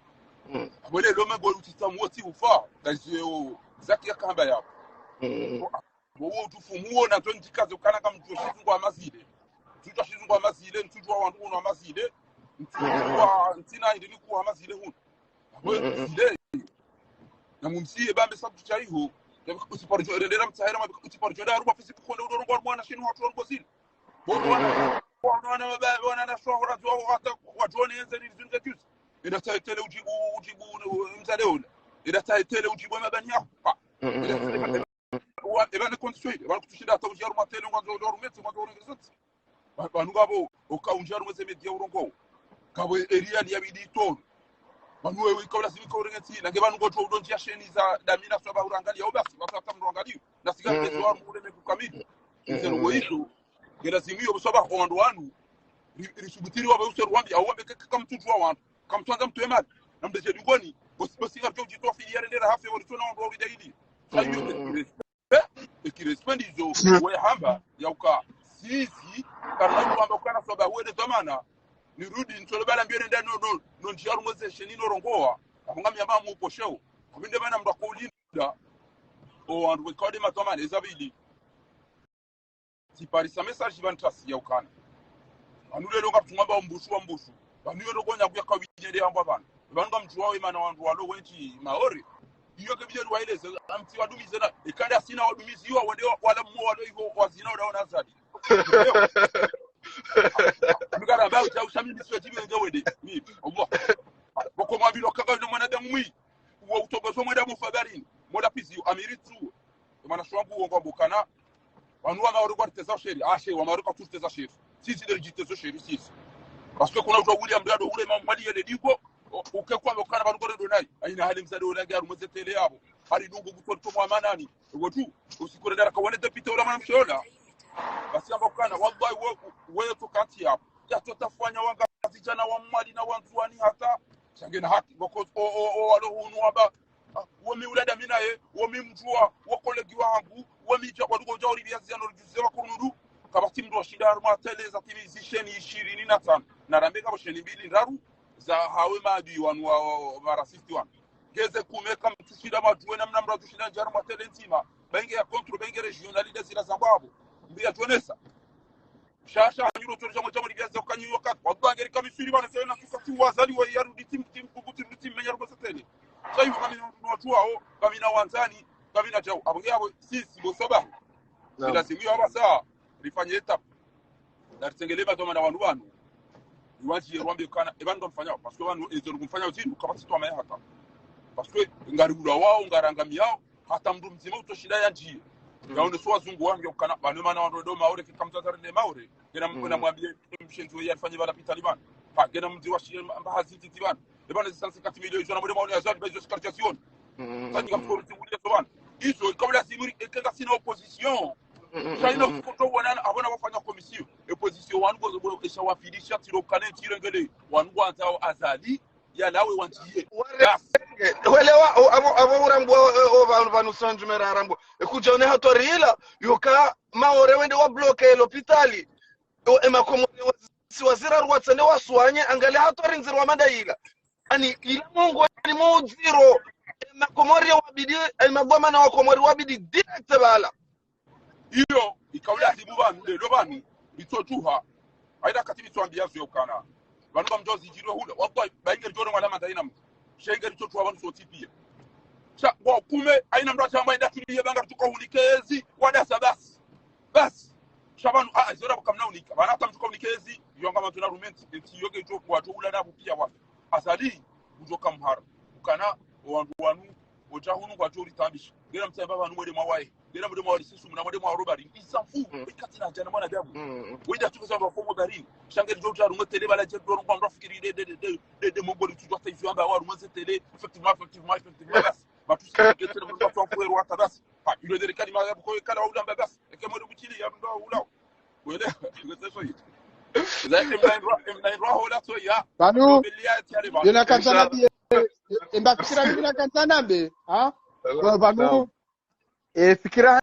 Mm. Apvo lelo mengori utsitsa mwotsi ufa, kazi yo, Zaki yakahamba yapvo. Mm. Bo, bo, wo utufumu wo, na ntso ndjikaze ukana ngamdjo shizungu wa mazile. Ntsudjuwa shizungu wa mazile, ntsudjuwa wandru wunu wa mazile. Ntsudjuwa, ntsina indini kuwa mazile hunu. Apvo, mm, mm, mm. Zile. Na mumsiye bambe sabu tsaiho. Utsiparidjo, rendera mtsahera, ma, utsiparidjo, nda harumwa Facebook, konde udorongo harumwa na shinu hatru wa ngozile. Bo, wana, wana, wana, wana, wana, na shwahura, zwa, hata, wadjone yenze, ni zinu za juzi. Ida tsahe tele udjibu, udjibu, mzade ula. Ida tsahe tele udjibu, mabani ya. Pa. Ida tsahe tele. Wa, eba ne condition ile, eba kutushinda hata udji harumwa tele, ngwandzo, ngwandzo, rumetse, ngwandzo, ngwandzo. Ba, pvanu ngapvo, oka undji harumwa ze média urongo. Ngapvo area yabidi itolwe. Pvanu wewe ika ulazimu ika urenge tsi, nange pvanu ngotso udondji ya sheni za damina swabaha urangaliya, obasi, watru hata mndru angaliyo. Na siga, mm, mtezo wa mule meku kamili. Mm, mm, mm. Ize ngo izo. Nge lazimu iyo swabaha wandru wanu. Ri, risubutiri wapve use ruwambi, au wambe ke, ke, kamtsudjuwa wandru. Kamtswandza mtru emali. Na mdeshe dungoni. Bosi, bosi ngamdjo udjitowa fili yarendera hafe, wori tsona wandru wawida ili. Sa iyo, mm, mm, mm. Eh, eki respect ndizo, mm, we hamba, ya uka, sisi, karina wamba ukana swabaha wende dhwamana, nirudi, ntsolo pvala mbio nenda no, no, no ndjiya harumwa ze sheni no rongowa, apvo ngami yamba muposheo, apvo nde pvana mndru akoulinda, o wandru wekao nde madhwamana, eza pvili. Tsiparisa message pvanu tsasi ya ukana. Pvanu lelo ngamtsungamba umbushu wa mbushu. Pvanu yo ndrongo nyaku ya kawidjende yambwa pvanu. Pvanu ngamdjuwa we mana wandru walo wendji Maore. Iyo ke pvile ruwaeleze, amtsi wadumize na, eka nda asina wadumizi iwa wende wa, wala mmo walo iho wazina wala wana azali. Mkana ba uta usha mimi sio tibi ndio wende. Oui, Allah. Boko mwa bilo kaka ndo mwanadamu mwi. Uwa utogozo mwenda mufabarini. Mwenda pizi, amiri tu. Mana shwangu wongo mbukana. Wanu wa Maore kwa teza sheri. Ah, sheri, wa Maore kwa tu teza sheri. Sisi ndio jitezo sheri, sisi. Parce que kuna uta William Brado ule ma-, mali yele digo. O-, uke kwa mbukana banu kore donai. Aina hali mzade ule nge arumeze tele yabo. Hali dungu kutoto mwa manani. Ugo tu. Usikore dara kawane député ula mwana mshola. Basi amba ukana. Wallahi we, we tu kati yabo. Ya tota fanya wanga zijana wa Mwali na wa Ndzuwani hata. Shange na haki. Boko, o, o, o, alo hunu wamba. Ah, womi ulada mina ye, womi mdjuwa, wo kolegi wa hangu, womi dja, wadugo dja uri biya ziyano rujuze wa kurundu, kabati mdru wa shinda harumwa tele za timi zisheni ishirini na tano. Na rambe kabo sheni mbili ndraru, za hawe maadui wanu wa, wa, wa, wa raciste wanu. Ngeze kume kamtsushinda madjuwe na mna mdru wa tsushinda ndja harumwa tele ndzima, benge ya contre, benge régional de zila za mbabo. Mbiya tuonesa. Shasha hanyuro tsori shamwe shamwe libya za kanyi wakati. Wallahi ngeri kamisuri bana sena tukati wazali wa yaru di tim, tim, kuku tim, tim, menya rubo satene. Sayi kami na watu wao, kami na wanzani, kami na djau. Abonge abo, sisi, bo sababu. Naam. Ni lazima iyo aba sa, rifanye étape. Na ritsengelee madhwamana wanu wanu. Iwaji yerwambe kana, e banu ngamfanyao. Parce que banu, ezo ngamfanyao zinu, kabati twamaya hata. Parce que ngari ula wao, ngarangamiyao, hata mdru mdzima utoshinda yandjiye. Mm. Yaone so wazungu wange ukana, banu mana wandru ndo Maore, kika mtata rende Maore. Ngena mkona mwambie, mshenzi we yarifanye bala pitali bana. Ha, ngena mdzi wa shiye mba haziti ti bana. E bana zi cent cinquante millions, izo na mwende mwaone ya zali, ba izo sikarja sioni. Mm. Sani kamkoro timulia so bana. Izo, ikabula simuri, ekenga sina opposition. Sha ina kukoto wanana, abona wafanya commission. Opposition wanu, bo, bo, esha wafilisha, tiro kane, tiro ngele. Wanu wanzao Azali, ya nawe wanjiye. Wale-, basi. Welewa, o, abo, abo urambwa, o, o, pvanu, pvanu sanju mera arambwa. E kudja one hatori ila, yoka Maore wende wa bloke lopitali. O, e Makomori wa, si wazira ruwa tsende waswanye, angalia hatori ndziro wa manda ila. Ani, ila mongo, ani mo ndziro. E Makomori wabidi, e madhwamana wa Komori wabidi direct bala. Iyo, ikawula zibu banu, lelo banu, bitsotuha. Aida kati bitsoambia zwe ukana. Banu ba mdjozi jiro hula. Wallahi, ba inge joro mwana manda ina mtu. Sha inge bitsotuha banu soti pia. Sha, wa kume, aina mdru atamba inda tuliye banga tuka hunikezi, wadasa basi. Basi. Sha banu, ah, zora buka mna unika. Bana hata mtuka hunikezi, yonga matu na rumenti, enti yoke ito kwa to hula na bupia wa. Azali, ujoka mhara. Ukana, o wandru wanu, oja hunu kwa jori tabisha. Ngena mtsaye baba wanu mwende mwawaye. Ngena mwende mwawaye sisu, mna mwende mwawaye robari. Ils s'en foutent. Mm. Ikati na jana mwana damu. Mm, mm. Wenda tuka zamba fomo darini. Sha ngeri jota rumwe tele bala je doro kwa mdru fikiri de, de, de, de, de, de, mongoli tujwa ta izo amba wa rumwe ze tele. Effectivement, effectivement, effectivement, basi. Ba tu si ngete na mdru kwa kwa rwa ta basi. Ha, ilo dere kalima ya buko kala wa ulamba basi. Eke mwende buchili ya mdru wa ulao. Wele, ngete so yi. Za emna indrwa, emna indrwa hola so ya. Pvanu, yona kanzana biye, emba fikira yona kanzana be, ha? Pvanu, e fikira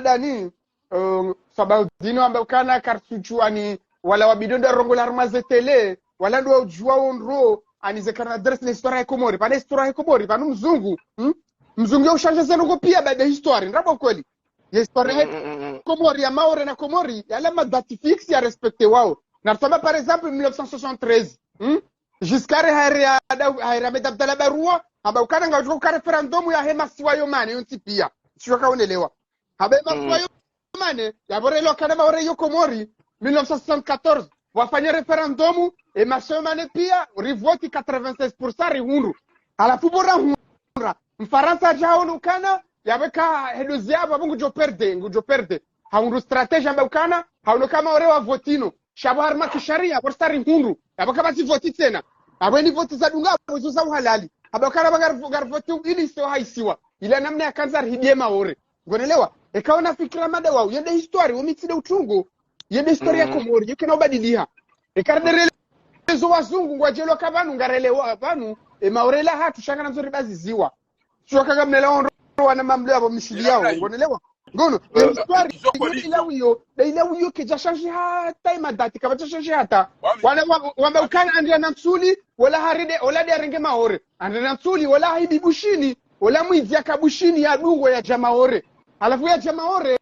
dani, eh, sababu dino amba ukana kartsuchu ani, wala wabido nda rongola harumwa ze tele, wala ndo ujua ondro, ani ze kana adresse na histoire ya Komori, pvana histoire ya Komori, pvanu mzungu, hmm? Mzungu ya ushanje zenu ko pia ba de histoire, ndrabo kweli. Ye histoire ya Komori, ya Maore na Komori, yala madati fixe ya respecté wao. Na tsamba, par exemple, mille neuf cent soixante-treize, hmm? Giscard haire ya da-, haire Ahmed Abdallah barua, hamba ukana nga ujuka uka référendum ya he masiwa yo mane, yontsi pia. Sio kaonelewa. Hamba he masiwa yo mane, ya bore lo kana Maore yo Komori, mille neuf cent soixante-quatorze, wafanya référendum, e masiwa yo mane pia, rivoti quatre-vingt-seize pour cent rihundru. Halafu bora hundra. Mfarantsa aja haono ukana, yabeka hedozi yabo, abo ngujo perde, ngujo perde. Haundru stratégie amba ukana, haono kama ore wa voti no. Sha bo harumwa kisharia, bo risa rihundru. Yabo kapvatsi voti tsena. Abo eni voti zadunga, abo izo za uhalali. Abo kana ba ngar-, ngar voti ili isiwa ha isiwa. Ila namna ya kandza rihidie Maore. Ngonelewa? Eka ona fikira mada wao, yende histoire, wo mi tsi de utungo. Yende histoire ya Komori, yo kena ubadiliha. Eka raderele zo wazungu, ngwajelwa ka pvanu, ngarelewa pvanu, e Maore la hatru, sha ngana ndzo ribaziziwa. Sio kaka mnela ondro wana mamle abo mishili yao, ngonelewa? Ngono, e histoire, ila wiyo, da ila wiyo keja change hata, e madati, kapvatsa change hata. Wana wa-, wamba ukana Andriantsuli, wala haride, wala de arenge Maore. Andriantsuli, wala haidi Bushini, wala mwidzi yaka Bushini ya dungo yaja Maore. Halafu yaja Maore,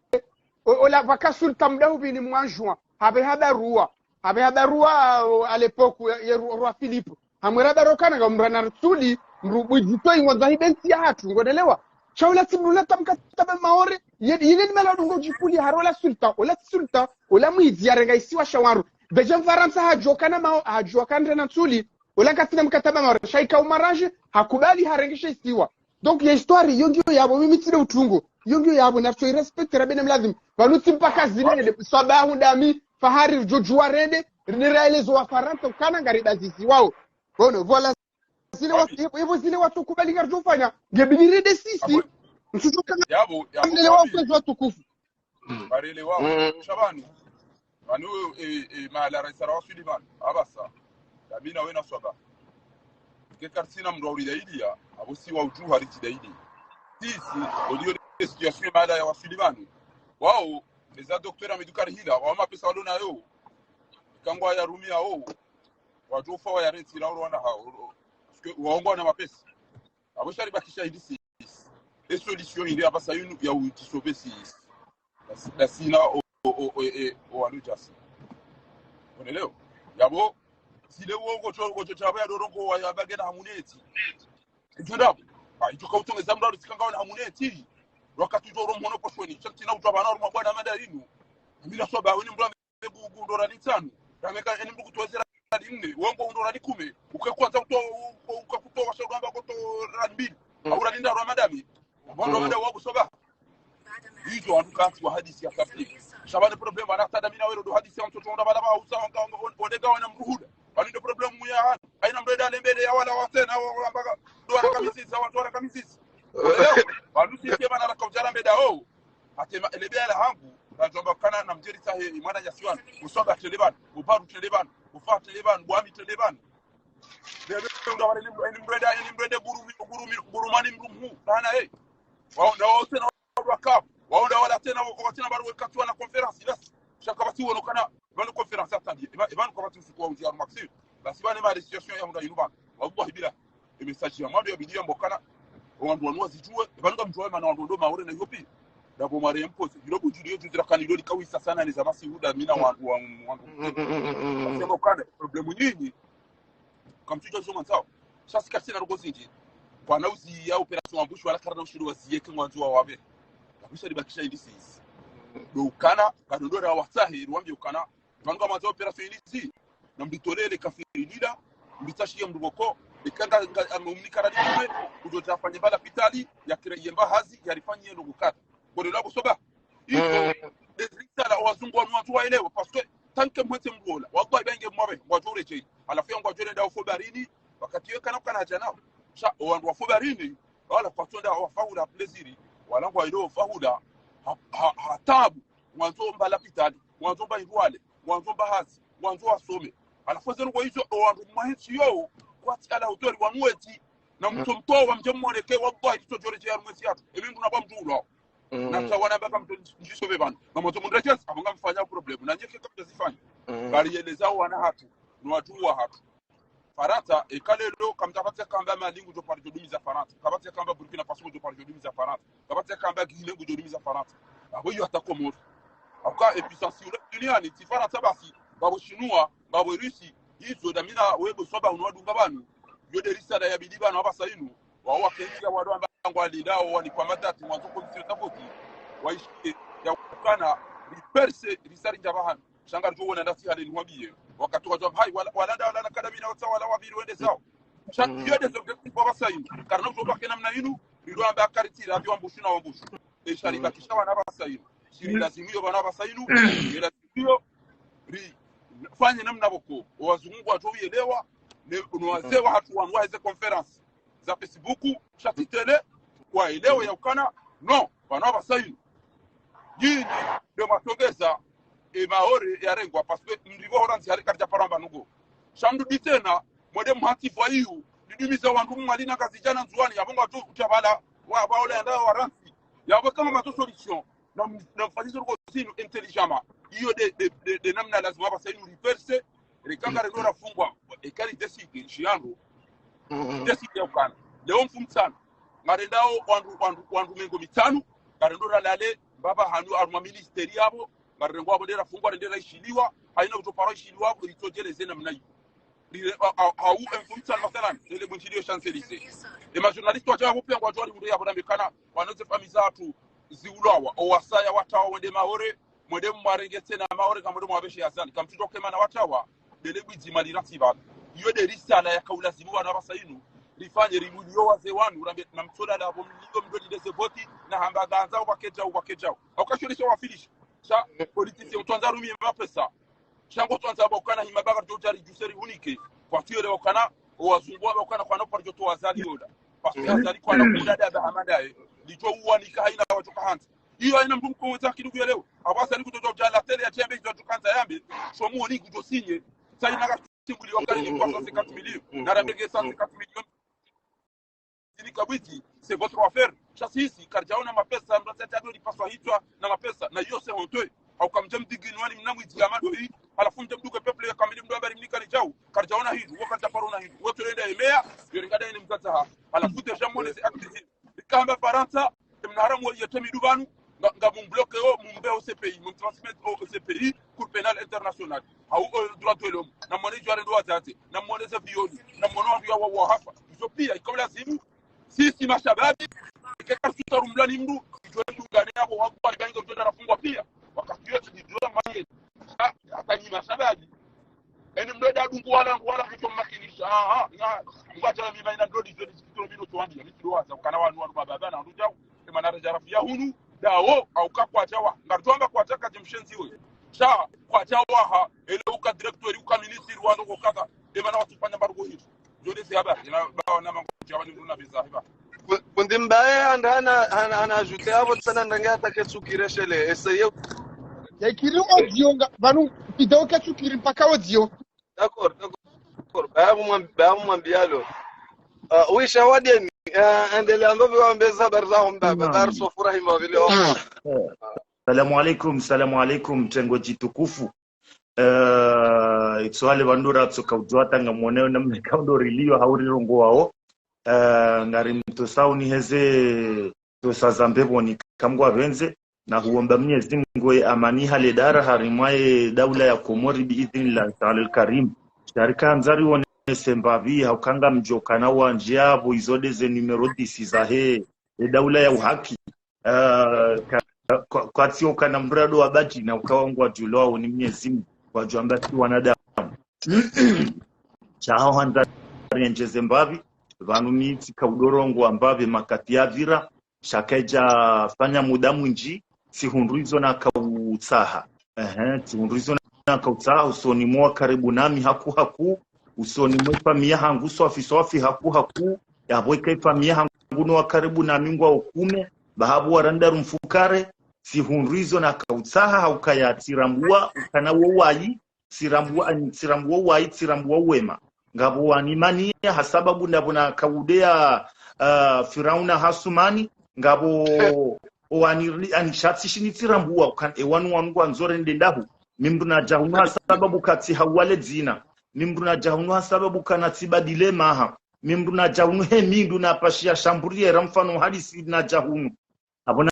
o-, ola pvaka sultan mdahubini mwa juin. Habe habarua. Habe habarua, o, à l'époque, ya, ya ru-, roi Philippe. Hamwera barua kana nga Andriantsuli, mdru bujito ingwandzo hibe ntsi ya hatru, ngonelewa? Sha ola tsi mdru la tamka taba Maore, ye, yine ni mala dungo jikuli haro la sultan, ola tsi sultan, ola mwidzi yarenga isiwa sha wandru. Déjà Mfarantsa hadjuwa kana Mao-, hadjuwa kana ndena ntsuli, ola katsina mkataba Maore, sha ika umaraje, hakubali harengesha isiwa. Donc, ya histoire, iyo ngiyo yapvo, mimi tsina utungu. Iyo ngiyo yapvo, na tso irespecte rabe na mlazimu. Pvanu tsi mpaka zile, swaba hundami, fahari, djodjuwa rende, rende raelezo Wafarantsa, ukana ngaribaziziwao. Bon, voilà. Zile wa-, ipvo, ipvo zile watsukubali ngaridjofanya, ngebidi rende sisi. Abo, ntsutsokana yapvo, yapvo, mlele wa kwezi watukufu. Barelewa. Sha pvanu. Pvanu, e, e, mahala raisa rawaswili pvanu. Apvasa. Damina wena swaba. Ke karitsina mndru wa uridailia, apvo si wa udjuha ridjidailia. Sisi, oliyo de situation mahala yawaswili pvanu. Wao, eza docteur Amidu Karihila, wao mapesa walo nayo. Ikao ngwayarumiao. Wadjofa wayarentsi la oro wana hao. Parce que waongo wana mapesa. Apvo sha ribakisha hindri sisi. E solution hindri apvasa yinu ya udjisauver sisi. Dasi, dasi na o, o, o, e, e, o walo djasi. Onelewa? Yapvo, zile uongo djo, uongo djo djapvo ya dorongo wa ya bage na hamuneti. Idjo ndapvo. Ah, idjo ka utsongeza mndru alo tsikanga wana hamuneti. Wakati udjo oro mhono poshweni. Sha ntsina udjuwa pvanu harumwa bwana madarinu. Amina swaba, weni mndru gu-, gu-, ndo rali ntsanu. Rameka eni mndru kutowa ze rali nne, wongo undo rali kume. Uke kwanza kuto-, u-, u-, uke kutowa sha uramba koto rali mbili. Au rali ndraru wa madami. Wando wa madami wakusoba. Idjo wandru kantsi wa hadisi ya kabili. Sha pvanu problème, ana hata damina wero ndo hadisi ya mtoto onda pvala pva usa wanga, wanga, wanga, wandega wana mruhuda. Pvanu ndo problème ya hanu. Haina mndru eda lembele ya wala watsena, wa, wa, mpaka, ndo wana kamisisi, wandru wana kamisisi. Pvanu sisi pvanu raka udjara mbeda, oh. Hata ema, elebe ya la hangu, radjomba kana na mdjeri tsahe, mwana ya siwani, usoga trende pvanu, ubaru trende pvanu, ufa trende pvanu, bwami trende pvanu. Lebe, unda wale ni mdru, ni mdru eda, ni mdru eda gurumi, gurumi, gurumani mdru mhu, kana, eh. Wao, na wao tsena wakabu, wao ndo wala tsena, wao tsena baru wakati wana conférence, basi. Sha kapvatsi wono kana, pvanu conférence atandie, epva, epvanu kapvatsi usiku wa uzi ya Maxime, basi pvanu ema situation ya munda inu pvanu, wallahi bila. E message ya mwando ya bidia mbokana, wandru wanu wazidjuwe, epvanu ngamdjuwa mana wandru ndo Maore na Ethiopie. Ndapvo mare ya mpoze, ilo budjuli yo djudira kani ilo likawisa sana neza masihu damina wa, wa, wa, wa. Sema ukana, problème nyinyi, kamtsudjuwa zo mwandzao. Sha si katsina ndrongo zindji. Kwana uzi ya opération ambushi wala karina ushindzi waziye ke ngwandzo wa wapve. Kabisa libakisha hindri sisi. Ndo ukana, kado ndo ra watsahe, ruwambie ukana. Pvanu ngamwandzo opération ilizi, na mditolele kafiri lila, mditsashiye mdru pvoko, eka nga, nga, amumnika rali mwe, kudjo tafanye pvala lapitali, ya kira yemba hazi, ya rifanye no kukata. Bole la kusoba. Iko, des risala, wazungu wanu wandru waelewa, parce que, tant que mwete mdru ola, wallahi benge mwabe, ngwadjo uredjei. Halafu ya ngwadjo nenda ufo barini, wakati yo kana kana djana. Sha, owandru wafo barini, wala kwatsonda wafa hula plaisir, wala ngwailo wafa hula, ha, ha, ha tabu, ngwandzo mba lapitali, ngwandzo mba irwale, ngwandzo mba hazi, ngwandzo wasome. Halafu zenu kwa izo, owandru mwa hentsi yo, kwatsi ala utori wa mwezi, na mtso mtowa mdje mwoneke, wallahi, itso djoredjei ya mwezi yatru. Emi mdru na kwa mdru ulwa. Na tsa wana baka mtso ndjiso be pvanu. Na mwandzo mundredjezi, apvo ngamfanya problème. Na nyeke kamdja zifanya. Bari yeleza wana hatru, no wandru wa hatru. Farantsa, eka lelo, kamtsa kapvatsi kamba Mali ngudjo paro djo dumiza Farantsa. Kapvatsi kamba Burkina Faso ngudjo paro djo dumiza Farantsa. Kapvatsi kamba Guinée ngudjo dumiza Farantsa. Apvo iyo hata Komori. Apvo ka e puissance yule duniani, tsi Farantsa basi. Ngapvo Shinua, ngapvo Rusi, izo damina webo swaba unu wadunga pvanu. Yo de risala ya bidi pvanu apvasa inu. Wao wakentsi ya walo amba ngwalindao wanikwa madati, mwandzo condition tafauti. Waishiye, ya ukana, riperse, risari ndja pvahanu. Sha ngaridjo wona ndasi hale niwabiye. Wakati wadjo, hai, wala, wala nda, wala na kadamina watsa, wala wapviri wende zao. Sha, iyo des objectifs wa apvasa inu. Karina udjo bake namna inu, rilo amba karitira, apvi wambushu na wambushu. E sha ribakisha wana apvasa inu. Shiri lazimu yo wana apvasa inu, ye lazimu yo, rifanye namna pvoko. Owazungu wadjo uyelewa, ne, no wazee wa hatru wanu waheze conférence za Facebook, sha tsi télé, waelewe ya ukana, non, pvanu apvasa inu. Nyinyi, nde mwatongeza, e Maore yarengwa, parce que mndru pvo Farantsa hari karidja paro amba nungo. Sha mndru di tsena, mwende mhatsi pvwa iyo, didumiza wandru Mwali na Ngazidja na Ndzuwani, yapvo ngwadjo utsa pvala, wa, wa ola yanda Farantsa. Yapvo kama matso solution, na, na mfanyise ndrongo zinu intelligemment. Iyo de, de, de, de namna lazima apvasa inu riperse, reka ngarendo rafungwa, eka ridécide, nshi yandru. Décide ya ukana. Leo mfumtsanu. Ngarendao wandru, wandru, wandru mengo mitsanu, ngarendo ralale, mbapvi hanu harumwa ministère yapvo, ngarendao apvo nde rafungwa, rende raishiliwa, haina udjo paro ishiliwa, ritsodjeleze namna iyo. Rire, a, a, a, u, mfumtsanu mathalan, ele bundjiliyo Champs-Élysées. E ma journaliste wadja apvo pia ngwadjo wari unde yapvo nambe kana, wanoze famiyi zatru, ziulwawa, owasaya watawa wende Maore, Mwende mwarenge tsena maore ka mwende mwabeshe Azali. Kamtsutoke mana watawa. Ndele bwidzi mali ratiba. Iyo nde risala yakaulazimu wana pvasa inu. Rifanye ribuliyo wazee wanu. Rambe namtsola la bo mliyo mdoli ndeze voti. Na hamba ganza ubakedjao, ubakedjao. Haukashonesha wafilisha. Sha, politicien utwandza rumie mapesa. Sha ngo twandza ba ukana hima ba karidjo djari djuse rihunike. Kwatsu yelewa ukana, owazungu wamba ukana kwana uparidjo towa Azali yola. Parce que Azali kwana kudada ba hamadaye. Lidjo uwanika haina wadjo kahantsi. Iyo haina mndru mkomori haki ndugu yelewe. Abo Azali kudjo dja la télé ya djambe idjo djukandza yambe. Shomu oni kudjo sinye. Sa ina ka simbuli wakali ni kwa cent cinquante millions. Na rambe ke cent cinquante millions. Zini kabwidzi, c'est votre affaire. Sha sisi, karidjaona mapesa, mndru atsi ati ado lipaswa hitswa na mapesa, na iyo c'est honteux. Hauka mdje mdiginwani mna mwidzi ya mado hii, halafu mdje mduke peuple ya kamili mndru ambari mnika lidjau, karidjaona hindru, wo karidjaparo ona hindru, wo tulenda emea, yo ringada ine mdzadze ha. Halafu déjà mwone ze actes zini. Rikamba Farantsa, mna haramu wa yete midu pvanu, nga, nga mumbloke yo, mumbe o C P I, mumtransmettre o C P I, Cour pénale internationale. Hau o droit de l'homme. Na mwone djware ndo wadzadze. Na mwone ze viol. Na mwone wandru ya wa, wa hafa. Izo pia, ikaulazimu. Sisi mashababi. Ike karisuta rumlani mndru. Ijo mndru ngane yabo wabu wa gangi ujo na rafungwa pia. Wakati yote ni djola maye. Ha, hata ni mashababi. Eni mndru eda dungu wala, wala kuto makinisha. Ah, ah, nga, ngwa jala mi baina ndo di zoni zikitiro mino tuwambi. Ya mitido waza. Ukana wanu wanu bababa na wanu jau. Emana reja rafi ya hunu. Dawo, au ka kwacha wa. Ngarjwamba kwacha kaji mshenzi we. Sha, kwacha waha. Ele uka directeur, uka ministre, wano kokata. Emana watufanya mbarugo hili. Jode se haba. Ina bawa na mango. Jawani mruna biza hiba. Ku-, kundi mbaye anda ana, ana, ana ajouter abo tsana ndange hata ketsukire shele. Essayer. Yaikiri audio nga, pvanu, vidéo ketsukiri mpaka audio. D'accord, d'accord. Babu mwambi-, babu mwambialo. Ah, oui, Shawadeni. Ah, endelea ndo viwa mbeza habari za homba, habari sofura hima vile. Salamu alaikum, salamu alaikum, tengo jitukufu. Eh, itso hale bandura tsoka udjwata nga mwoneo namna kaundo rilio hauri rongo wao. Eh, ngari mto sauni heze tosa za mbepvoni kamgwa pvendze, na huomba Mwenyezi Mungu ye amani hale dara harimwa ye daula ya Komori bi idhnillahi ta'ala al-karim. Sharika ndzari wonese mbapvi, haukanga mdjoka na wandji yapvo izo de ze numéro dix zahe, ye daula ya uhaki. Eh, ka-, ka-, kwa, kwatsi okana mrado wa badji na ukawa ngwa djulwao ni Mwenyezi Mungu, kwa djwamba si wanadamu. Shaho handza riendjeze mbapvi, pvanu mi tsika udorongo wa mbapvi makati ya pvira, shakaidja fanya muda mwindji, tsihundru izo nakautsaha. Ehe, tsihundru izo nakautsaha, usoni mwa karibu nami haku haku, usoni mwa ifamiya hangu swafi swafi haku haku, yapvo ika ifamiya hangu no wa karibu nami ngwa ukume, bahabu waranda rumfukare, tsihundru izo nakautsaha, haukaya tsirambua, ukana wo wayi, tsirambua, tsirambua wayi, tsirambua uwema. Ngapvo wanimaniya ha sababu ndapvo nakaudeya, ah, Firauna hasumani, ngapvo wani, ani shatsi shini tsirambua, ukan-, e wanu wanu ngwandzo rende ndahu. Mi mndru nadja hunu ha sababu katsi hawale dzina. Mi mndru nadja hunu ha sababu kana tsibadile maha. Mi mndru nadja hunu he mi mndru napashiya shamburiye ra mfano hadisi nadja hunu. Apvo na,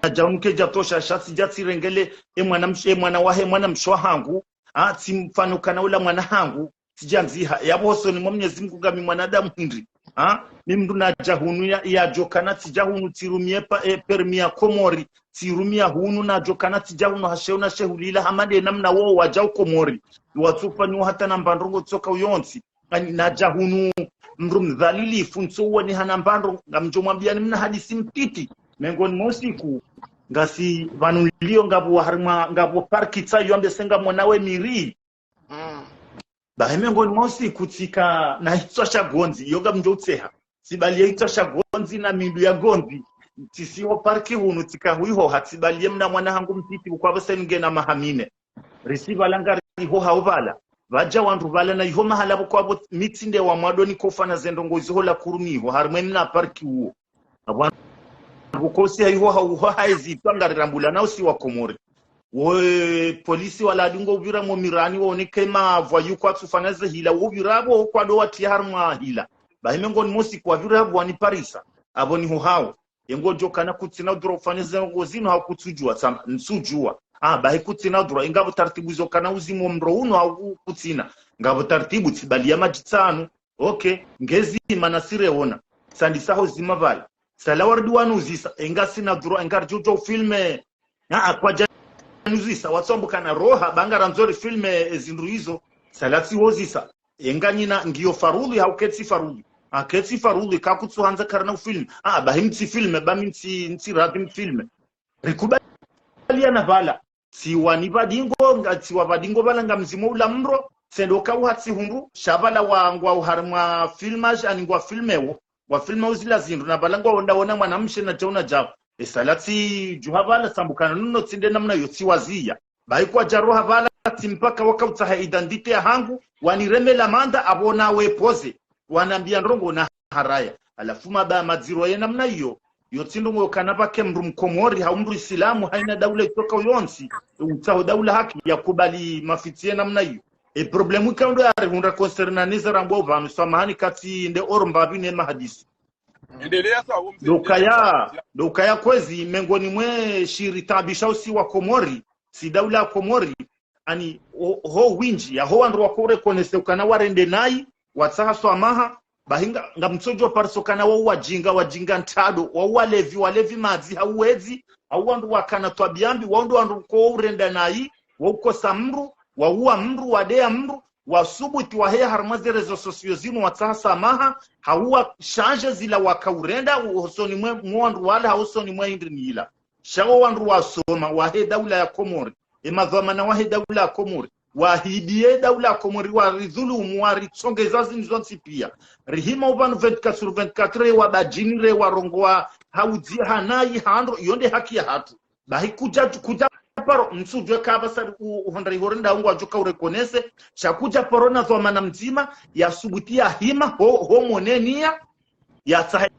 nadja hunu kedja tosha shatsi dja tsirengele e mwana msh-, e mwana wahe mwana mshe wahangu. Ah, tsimfano kana ula mwana hangu. Tsidja ndziha. Yapvo hosoni mwa Mwenyezi Mungu ngami mwanadamu hindri. Ah, mi mndru nadja hunu ya, yadjokana tsidja hunu tsirumie pa, e, permis ya Komori. Tsirumia hunu nadjokana tsidja hunu ha sheo na shehulila hamade namna wo wadja u Komori. Watsufanyiwa hata na mbandrongo tsoka uyontsi. Ani nadja hunu mndru mdhalilifu, ntso uwani hana mbandro, ngamdjo mwambiyani mna hadisi mtiti. Mengoni mwa usiku, ngasi pvanu nilio ngapvo harimwa, ngapvo parki tsayo ambe senga mwana we miri. Bahe mengoni mwa usiku tsika na hitswa sha gondzi, iyo ngamdjo utseha. Tsibaliye hitswa sha gondzi na mindu ya gondzi. Tsisiho parki hunu tsika huiho ha tsibaliye mna mwana hangu mtiti ukwapvo seni ngena maha mine. Risi pvala ngari iho hau pvala. Pvadja wandru pvala na iho mahala pvo kwapvo mitsinde wa mwado ni kofa na zendrongo izo ho la kuruni iho, harimwe mna parki uwo. Apvo wandru kosi ha iho hau ho haezi ipva ngari rambula na usi wa Komori. Wo, polisi wala adungo upvira mo mirani wo oneke mapvwa yu kwatsufanya ze hila, wo upvira apvo kwado watiya harimwa hila. Bahi mengoni mwa usiku wapvira apvo waniparisa. Apvo niho hau. Yengo djo kana kutsina udhura ufanye zendrongo zinu hau kutsudjuwa, tsamba, ntsudjuwa. Ah, bahi kutsina udhura, ingapvo taratibu zo kana uzimo mro unu hau ku-, kutsina. Ngapvo taratibu tsibaliya madji tsanu. Okay, ngezima na sire ona. Sandi saho zima pvala. Sala waridi wanu uzisa, enga sina udhura, enga ridjo djo filme. Ah, ah, kwadja nuzisa, watsu amba ukana roha, ba ngarandzo rifilme ezindru izo, sala tsi hozisa. Enganyina ngiyo farudhi, hau ketsi farudhi. A, ketsi farudhi, kakutsuhandza karina ufilme. A, bahi mtsifilme, ba mi ntsi, ntsi radhi mfilme. Rikubaliana pvala. Tsiwa ni pvadingo, nga, tsiwa pvadingo pvala ngamzimo ula mro, tsendo kauha tsihundru, sha pvala wa ngwao harimwa filmage, ani ngwa filmewo, ngwa filmewo zila zindru, na pvala ngwao ndaona mwanamshe na djau na djau. Esala tsidjuha pvala tsi amba ukana nuno tsi nde namna iyo tsiwaziya. Bahi kwadja roha pvala tsi mpaka wakautsaha identité yahangu, waniremela manda apvo na wepoze, wanambia ndrongo na haraya. Halafu maba madziro ye namna iyo, yo tsi ndrongo yokana pvake mndru mkomori, hau mndru isilamu, haina daula itsoka uyontsi, utsaho daula haki ya kubali mafitsi ye namna iyo. E problème ikao ndo yarihundra concernant neza rambwa upvanu, samahani katsi nde oromba pvi ne mahadisi. Endelea sawa, mzee. Ndo ukaya, ndo ukaya kwezi, mengoni mwe shiritabisha usi wa Komori, si daula ya Komori, ani, ho, ho windji, ya ho wandru wako reconnaître ukana warende nayi, watsaha swamaha, bahi nga, ngamtsodjo parisa ukana wao wajinga, wajinga ntrado, wao walevi, walevi madzi, hau wedzi, hau wandru wakana twabia mbi, wao ndo wandru ko urenda nayi, waukosa mndru, wauwa mndru, wadeya mndru, wasubuti waheya harimwa ze réseaux sociaux zinu watsaha swamaha, hau washanje zila wakaurenda, hosoni mwe, mwe wandru wala, hosoni mwe hindri nila. Sha wo wandru wasoma, wahe daula ya Komori, e madhwamana wahe daula ya Komori, wahidiye daula ya Komori, waridhulumu, waritsongeza zinu zontsi pia. Rihima upvanu vingt-quatre sur vingt-quatre, re wabadjini, re warongowa, haudzi, hanayi, handro, iyo nde haki yahatru. Bahi kudja, kudja paro, mtsudjuwe ka pvasa u, uhondra ihore nda ungwadjo ka ureconnaître, sha kudja paro na dhwamana mdzima, yasubuti yahima, ho, ho monenia, yatsahe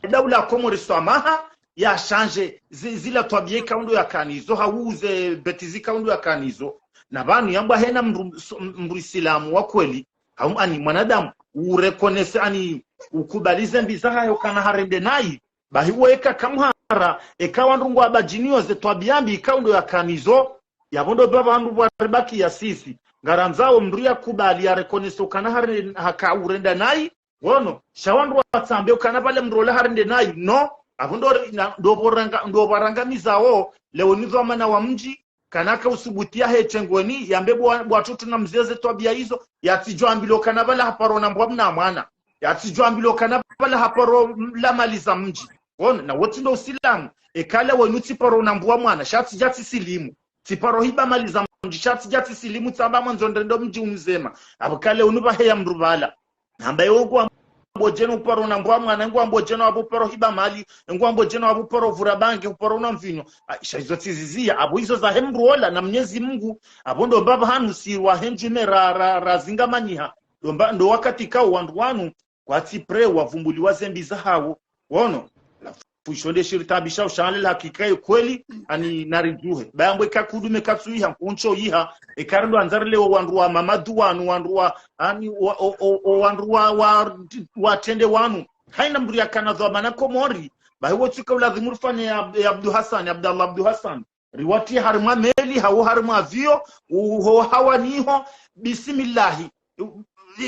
daula ya Komori swamaha, yashanje zi, zila twabia ikao ndo yakana izo, hau ze bêtises ikao ndo yakana izo. Na pvanu yambwa hena mndru, so, mndru isilamu wa kweli, hau ani mwanadamu, ureconnaître ani ukubali ze mbi zahahe ukana harende nayi, bahi weka kamhara, eka wandru ngwabadjiniyo ze twabia mbi ikao ndo yakana izo, yapvo ndo pvapvo wandru pvwa ribaki ya sisi. Ngarandzao mndru yakubali yareconnaître ukana hare, haka urenda nayi, wono, sha wandru watsambe ukana pvale mndru ola harende nayi, no, apvo ndo, na, ndo pvoranga, ndo pvarangamizawo, leo ni dhwamana wa mdji, kana ka usubuti yahe tengweni, yambe bwa, bwa tutu na mzeze twabia izo, yatsidjo ambilwa ukana pvala haparo na mbwa mna mwana, yatsidjo ambilwa ukana pvala haparo la mali za mdji. Wono, na wotsi ndo usilamu, eka leo inu tsiparo na mbwa mwana, sha tsidja tsisilimu. Tsiparo hiba mali za mdji, sha tsidja tsisilimu tsamba mwandzo ndrendo mdji umzema. Apvo kale unu pvaheya mndru pvala. Namba yo ngwambo djeno uparo na mbwa mwana, ngwambo djeno apvo uparo hiba mali, ngwambo djeno apvo uparo vura bange, uparo na mvinyo. A, sha izo tsiziziya, apvo izo zahe mndru ola na Mnyezi Mungu, apvo ndo mbapvo hanu sirwa hendjume ra, ra, ra zingamanyiha. Ndo mba, ndo wakati kao wandru wanu, kwatsi prêt wavumbuliwa ze mbi zahawo. Wono, la fwisho nde shiritabisha ushale la hakika ye kweli, ani naridjuhe. Bayambwe kakudume katsuyiha, nkuncho yiha, ekari ndo andzari leo wandru wa Mamadu wanu, wandru wa, ani, wa, o, o, o, wandru wa, wa, wa tende wanu. Haina mndru yakana dhwamana Komori, bahi wotsuka uladhimu rifanye ya, ya Abdu Hassan, Abdallah Abdu Hassan. Riwatsi harimwa meli, hau harimwa avion, uho hawa niho, bismillahi.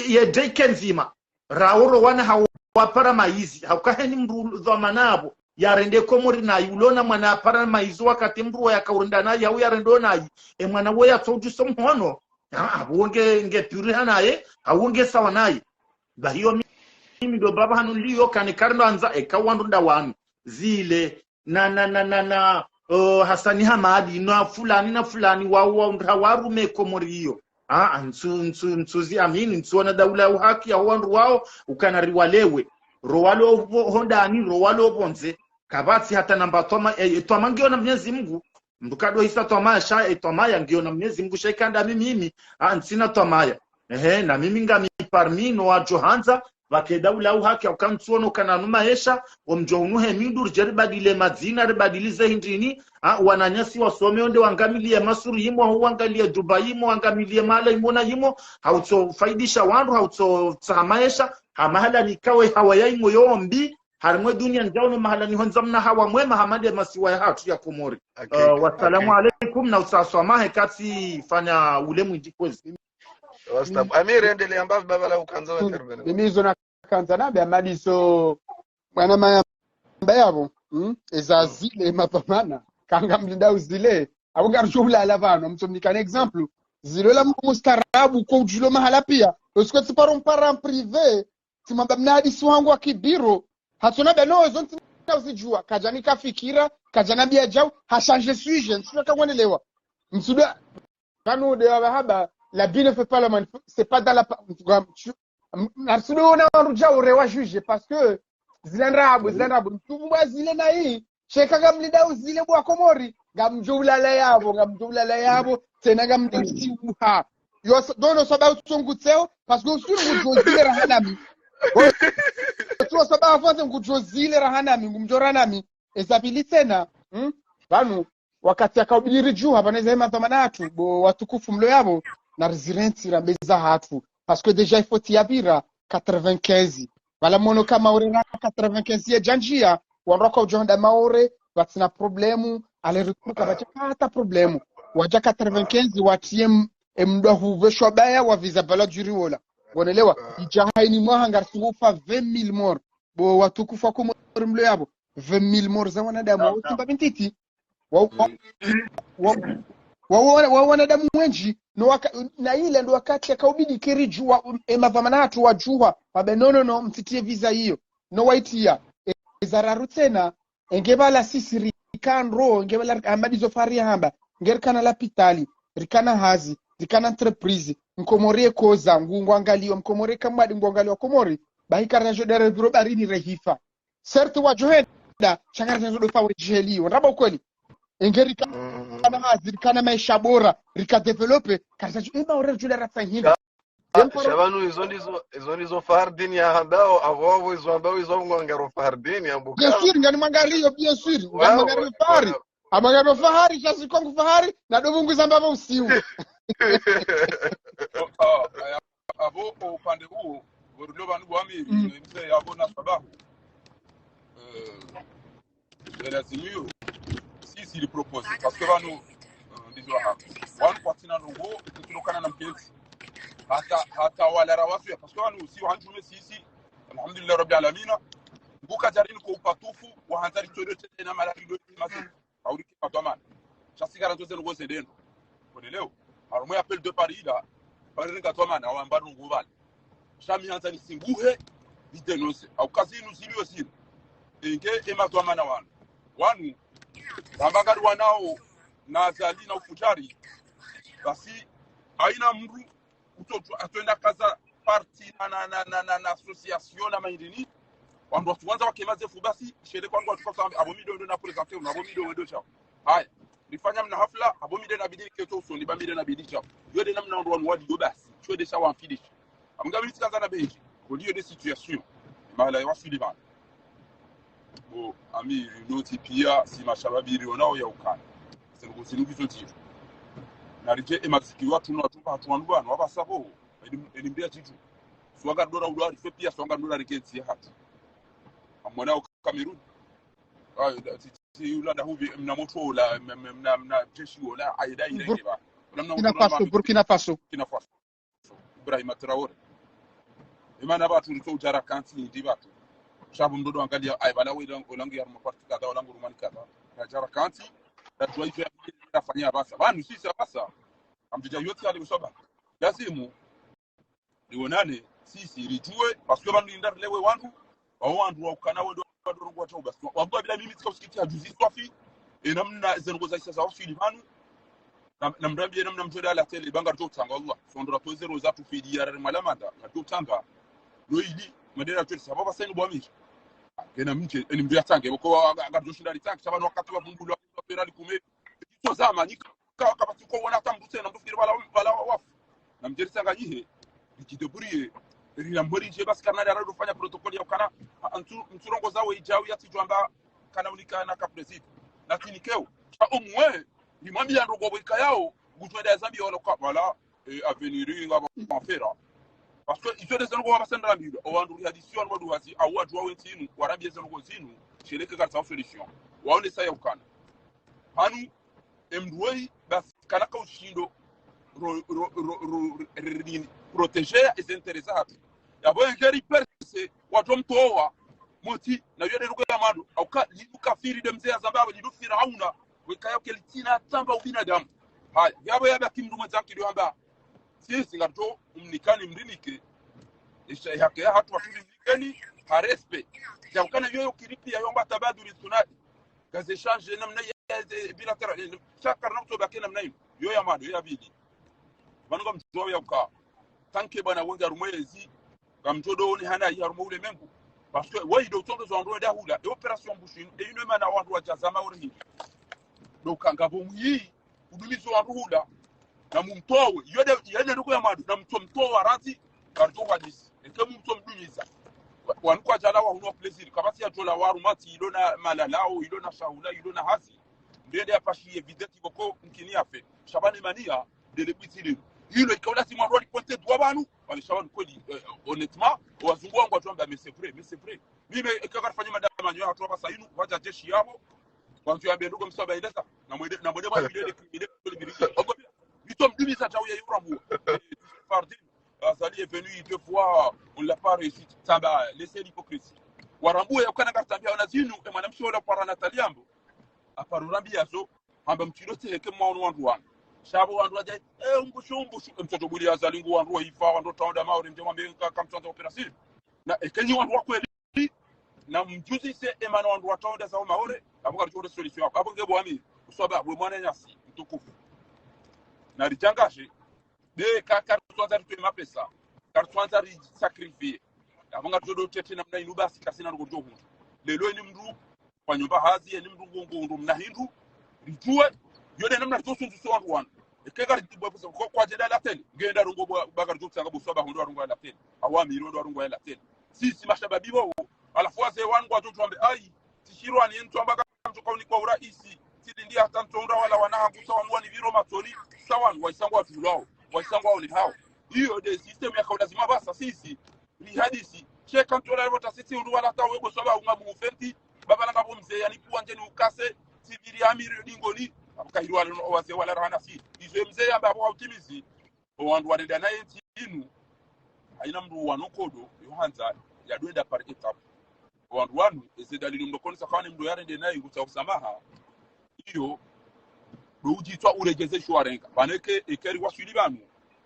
Ye deke ndzima. Rawo rowana hau wapara maizi. Hauka heni mndru dhwamana apvo. Yarende Komori nayi, ulona mwana apara maizi wakati mndru wo yakaurenda nayi, hau yarendo nayi. E mwana wo yatsoudjuso mhono. A, apvo nge, nge puriha naye, hau nge sawa naye. Bahiyo mi, mimi ndo mbapvo hanu liyo kane kari ndo andza, eka wandru nda wanu. Zile, na, na, na, na, na, o, Hasani Hamadi, na fulani, na fulani, wa, wa, ndra warume Komori iyo. A, a, ntsu, ntsu, ntsuzi amini, ntsuona daula ya uhaki ya wandru wao, ukana riwalewe. Ro walo ho, hondani, ro walo pvondze. Kapvatsi hata namba twama, e, e, twama ngiyo na Mnyezi Mungu. Mndru kado hisa twamaya, sha, e, twamaya ngiyo na Mnyezi Mungu, sha ikanda mimi, mimi, a, ntsina twamaya. Ehe, na mimi ngami parmi no wadjo handza, pvake daula ya uhaki, hauka ntsuono kana nu maesha, omdjo unu he mindru, ridje ribadili madzina, ribadili ze hindrini, a, wananyasi wasome, onde wangamilie Masuri yimo, hau wangamilie Dubai yimo, wangamilie mahala yimo na yimo, hautso faidisha wandru, hautso tsaha maesha, ha mahala nikawe hawa ya yimo yombi, harimwe dunia ndjao no mahala niho ndza mna hawa mwema, hama nde masiwa yahatru ya Komori. Hakika, hakika. Eh, wassalamu alaikum, na utsaha swamaha, katsi fanya ule mwindji kwezi. Wasta-, Amir, endelea mbapvi baba la ukandza wa termene. Mimi izo nakandza nambe Amadi zo mwana mayamba yapvo, mm? Eza zile mapvamana, kanga mlinda uzile, Apvo ngaridjo ulala pvanu, mtsomnika na exemple. Zilo la mndru mustaarabu, ko udjulo mahala pia. Lorsque tsi paro mpara en privé, tsimwamba mna hadisi wangu wa kibiro. Hatsona beno, ezo ntsina uzidjua. Kadjanikafikira, kadjanambia djau, ha changer sujet, ntsina kangwanelewa. Mtsuda, pvanu de wa haba, l'habit ne fait pas le moine, c'est pas dans la pa-, nga, tu, m-, m-, arsudo ona wandru djau rewa juger, parce que zile ndrabo, zile ndrabo, mtubu bwa zile na hii, sheka ngamlindao zile bwa Komori, ngamdjo ulala yapvo, ngamdjo ulala yapvo, tsena ngamdjo usiuha. Yo, so, dono soba utsongu tseo, parce que usuri ngudjo zile rahanami. Utsuro soba afanse ngudjo zile rahanami, ngumdjo rahanami. Eza pvili tsena, hmm? Pvanu, wakati yakaubidi ridjuha, pvanu eza hema dhwamana hatru, bo watukufu mlo yapvo, na rizirentsi rambe za hatru. Parce que déjà, il faut tiya pvira quatre-vingt-quinze. Pvala mono ka Maore ra quatre-vingt-quinze ye djandjia, wandru waka udjo handa Maore, pvatsina problème, ale rikuruka, pvatsa hata problème. Wadja quatre-vingt-quinze, watriye m-, emdwa hupveshwa baya, wa visa pvala djuri wola. Ngonelewa, idja haini mwaha ngarisi ufa vingt mille morts. Bo watukufu wa Komori mlo yapvo, vingt mille morts za wanadamu, wa usimba mintiti. Wa, wa, wa, wa, wa, wa wanadamu wendji, no waka, na ile ndo wakati yakaubidi keri djuha, e madhwamana hatru wadjuha, wabe no, no, no, mtsitriye visa iyo. No waitiya, e, eza raru tsena, enge pvala sisi rika ndro, enge pvala rika, hamba ndizo Fahari hamba, nge rikana lapitali, rikana hazi, rikana entreprise, mkomori ekoza, ngu, ngwangaliwa, mkomori kamwadi ngwangaliwa Komori, bahi karadjo dere pviro barini rehifa. Certes wadjo henda, sha karadja zodo fa wedjiheliyo. Ndrabo kweli. Enge rika, mm, mm, mm, kana hazi, rikana maesha bora, rika développer, karadja djo, ema ore djula ratsa hindri. Ka, sha pvanu izo ndizo, izo ndizo Fahardini ya hambao, apvo apvo izo hambao, izo ngwangaro Fahardini, ambuka. Bien sûr, ngani mwangariyo, bien sûr. Ngani mwangariyo Fahari. Amwangariyo Fahari, sha si kwangu Fahari, na do Mungu zamba pvo usiu. Ah, ah, apvo upande uwo, pvo rilo pvanu bwami, mm, ne mze yapvo na sababu. Eh, elazimu yo, sisi li propose, parce que pvanu, eh, ndizo ha. Wanu kwatsina ndrongo, kutulokana na mkentsi. Hata, hata wala rawasuya, parce que pvanu si wandjume sisi, alhamdulillah rabbil alamina. Nguka djarini ko upatufu, wa handzari todo tsena malari do mazi. Hauri ke madhwamana. Sha si karadjo zendrongo zendrendro. Konelewo. Harumwa ye appel de Paris ila, pvale ringa dhwamana, wamba ndrongo pvale. Sha mi handza nisinguhe, ni dénoncer. Au ka zinu zilio zinu. Enge e madhwamana wanu. Wanu, ramba ngari wanao na Azali na ufudjari. Basi, haina mndru, uto-, atwenda kaza parti na, na, na, na, na, na association na mahindrini. Wandru watsuwandza wakema zefu basi, shele kwangu watsuka sambe, apvo mi ndo ndo na présenter, na apvo mi ndo wendo shao. Haya, rifanya mna hafla, apvo mi nde nabidi riketo usoni, ba mi nde nabidi shao. Yo nde namna wandru wanu wali yo basi, shwe nde sha wamfidisha. Apvo nga mi nitsi kaza na benji, koli yo nde situation. Mahala ya waswili pvanu. Bo, ami, notsi pia, si mashababi rionao ya ukana. Sinu, sinu kizo tiro. Na rije e maziki watru na watru, watru wanu pvanu, wapvasa pvo. Eli, eli mbia titru. Swaga dora udwari, fe pia swaga dora rikentsi ya hati. Amwana o Cameroun. Ah, da, ti, ti, ula da huvi, mna motro ula, mna, mna, mna, mna jeshi ula, aida, ida, Bur-, ida, ba. Ula mna Burkina motro ula Faso, mami. Burkina Faso. Burkina Faso. Ibrahima Traoré. Emana pvatsu ritso udjara kantsi ndi pvatsu. Sha pvo mdodo angalia, ai, pvala wela, olangu ya ruma parti kadha, olangu rumani kadha. Radjara kantsi, radjua izo ya, rafanya apvasa. Pvanu sisi apvasa. Amdjidja yotsi ali kusaba. Lazimu, rionane, sisi, ridjue, parce que pvanu inda rilewe wandru, awo wandru wa ukana wendo, wandru wa tauba. Wallahi billahi mimi tsika usikiti ya juzi swafi, e namna zendrongo za isa za waswili pvanu, na, na mrambi e namna mtwele à la télé, ba ngaridjo tsanga, wallah. Sondora to zero za tufidi ya rari mwalamanda, ngaridjo tsanga. Lo ili, madera twe sababu sainu bwamiri. Kena mtse, eni mndru ya tsange, boko wa, wa, ngaridjo shinda ritsange, sha pvanu wakati wa vumbulu, wa pera likume. Itso zama, nika, ka, kapvatsi ko wona hata mndru tsena, mndru fikiri pvala, pvala wa, wafu. Na mdjeri tsanganyihe, ridjidébrouiller, rila mbori je, basi kana nda rado fanya protocole ya ukana, a, ntsu, ntsu rongoza we idjau ya tsidjwamba, kana unika na ka président. Na tini keo, sha omwe, rimwambia ndrongo bwe ikayao, ngutwenda ya zambi wala ka, pvala, eh, avenir nga ba, ba fera. Parce que izo nde zendrongo wapvasa ndrambilwa, o wandru rihadisiwa, wandru hazi, au wadjua wentsi inu, warambia zendrongo zinu, shele ke karitsaha solution. Waone saya ukana. Pvanu, emndru weyi, basi, kana ka ushindo, ro, ro, ro, ro, rini, protéger ya, eze intérêt za hatru. Yapvo engeri perse, watso mtowa, motsi, na yo nde luko ya mando, au ka, lidu kafiri nde mze ya zambapvo, lidu Firauna, Weka yo keli tsina tsamba ubinadamu. Haya, yapvo yabaki mndru mwendza akili hamba, sisi ngarudjo umnikani mrinike. Isha yake ya hatru watuli mnikeni, ha respect. Ya ukana yoyo kiripi ya yomba tabaduli sunati. Kaze change namna ya, ya bilatéral. Sha karina kutobaki namna inu. Yo ya mwando, yo ya pvili. Pvanu ngamdjuwa ya uka. Tanke bwana wengi harumwa yezi, ngamdjo do one hana yi harumwa ulemengu. Parce que, wayi do utsongezo wandru wenda hula, e opération Mbushinu, e inu emana wandru wadja za Maore hindri. Donc, ngapvo mwiyi, udumizo wandru hula, na mumtowe, yo de, yo de ndoko ya mwando, na mtso mtowa radhi, karto hadisi. Eke mumtso mdumiza. Wa-, wanu kwadjalawa hunu wa plaisir, kapvatsi ya djola waru matsi, ilo na malalao, ilo na shahula, ilo na hazi. Ndende ya pashi ye videti boko, nkini ya fe. Shabani mania, ndele bwitsi linu. Ilo ika ulazimu wandru wali pointer du doigt pvanu, wale shabani kweli, eh, honnêtement, wazungu wangu wadjo wamba, mais c'est vrai, mais c'est vrai. Mimi, eka karifanya madama nyo, hatru wapvasa inu, wadja jeshi yapvo, wandru yambe nduko msaba endesa, na mwende, na mwende mwa vile, vile, vile, vile, vile. Ogo, vile, vito mdumi sa tau ya yuramu. Eh, pardon, Azali est venu deux fois, on l'a pas réussi. Ça va, laissez l'hypocrisie. Warambu ya ukana kartambia wana zinu, e mwanamshe wala kwa rana taliambo. Aparo rambi yazo, hamba mtilo tiheke mwaono wandru wanu. Sha pvo wandru wadja, eh, umbushu, umbushu. E mtoto buli Azali ngu wandru wa hifa, wandru taonda Maore, mdje mwambe ka, kamtsuandza opération. Na, eke nyi wandru wa kweli, na mdjuzise emana wandru wataonda zao Maore, apvo karidjo ure solution yapvo. Apvo nge bo ami, uswaba, we mwananyasi, mtukufu. Na ridjangaje, be ka, karitsuandza ritowe mapesa, karitsuandza risacrifier. Apvo ngaridjo do tete namna inu basi kasina ndrongoo ridjo hundra. Lelo eni mndru, kwa nyumba hazi, eni mndru ngongo, ndo mna hindru, ridjuwe, yo de namna ridjo sundzuse wandru wanu. Eke karidjibwa pesa, kwa, kwadjenda la télé, ngenda rongoa, ba karidjo tsanga bo swaba hondo warongoa la télé. Awami, rondo warongoa la télé. Sisi mashababi wo, halafu wazee wanu wadjo tuambe, ayi, tishirwa ni ntsu amba kamtsoka unikwa uraisi, tsidindi hata ntsu unda wala wana hangu sa wanu wani viro matsoni, sa wanu, waisangwa watulwao, waisangwa waone hao. Iyo de système yaka ulazima pvasa, sisi, rihadisi, sheka ntsu ola vota sisi undu wala tawe bo swaba unga mufenti, baba langa bo mzee yani kuwa ndjeni ukase, siviri amiri dingoni, apvo kahiri wale wazee wala rahana si. Izo mzee yamba apvo hautimizi, owandru warenda naye ntsi inu, haina mndru wanokodo, yo handza, yadwenda par étape. Owandru wanu, eze dalili mndru konisa kwane mndru yarende naye ngutsa usamaha, iyo, do udjitswa uregeze sho warenga. Pvanu eke, eke riwaswili pvanu,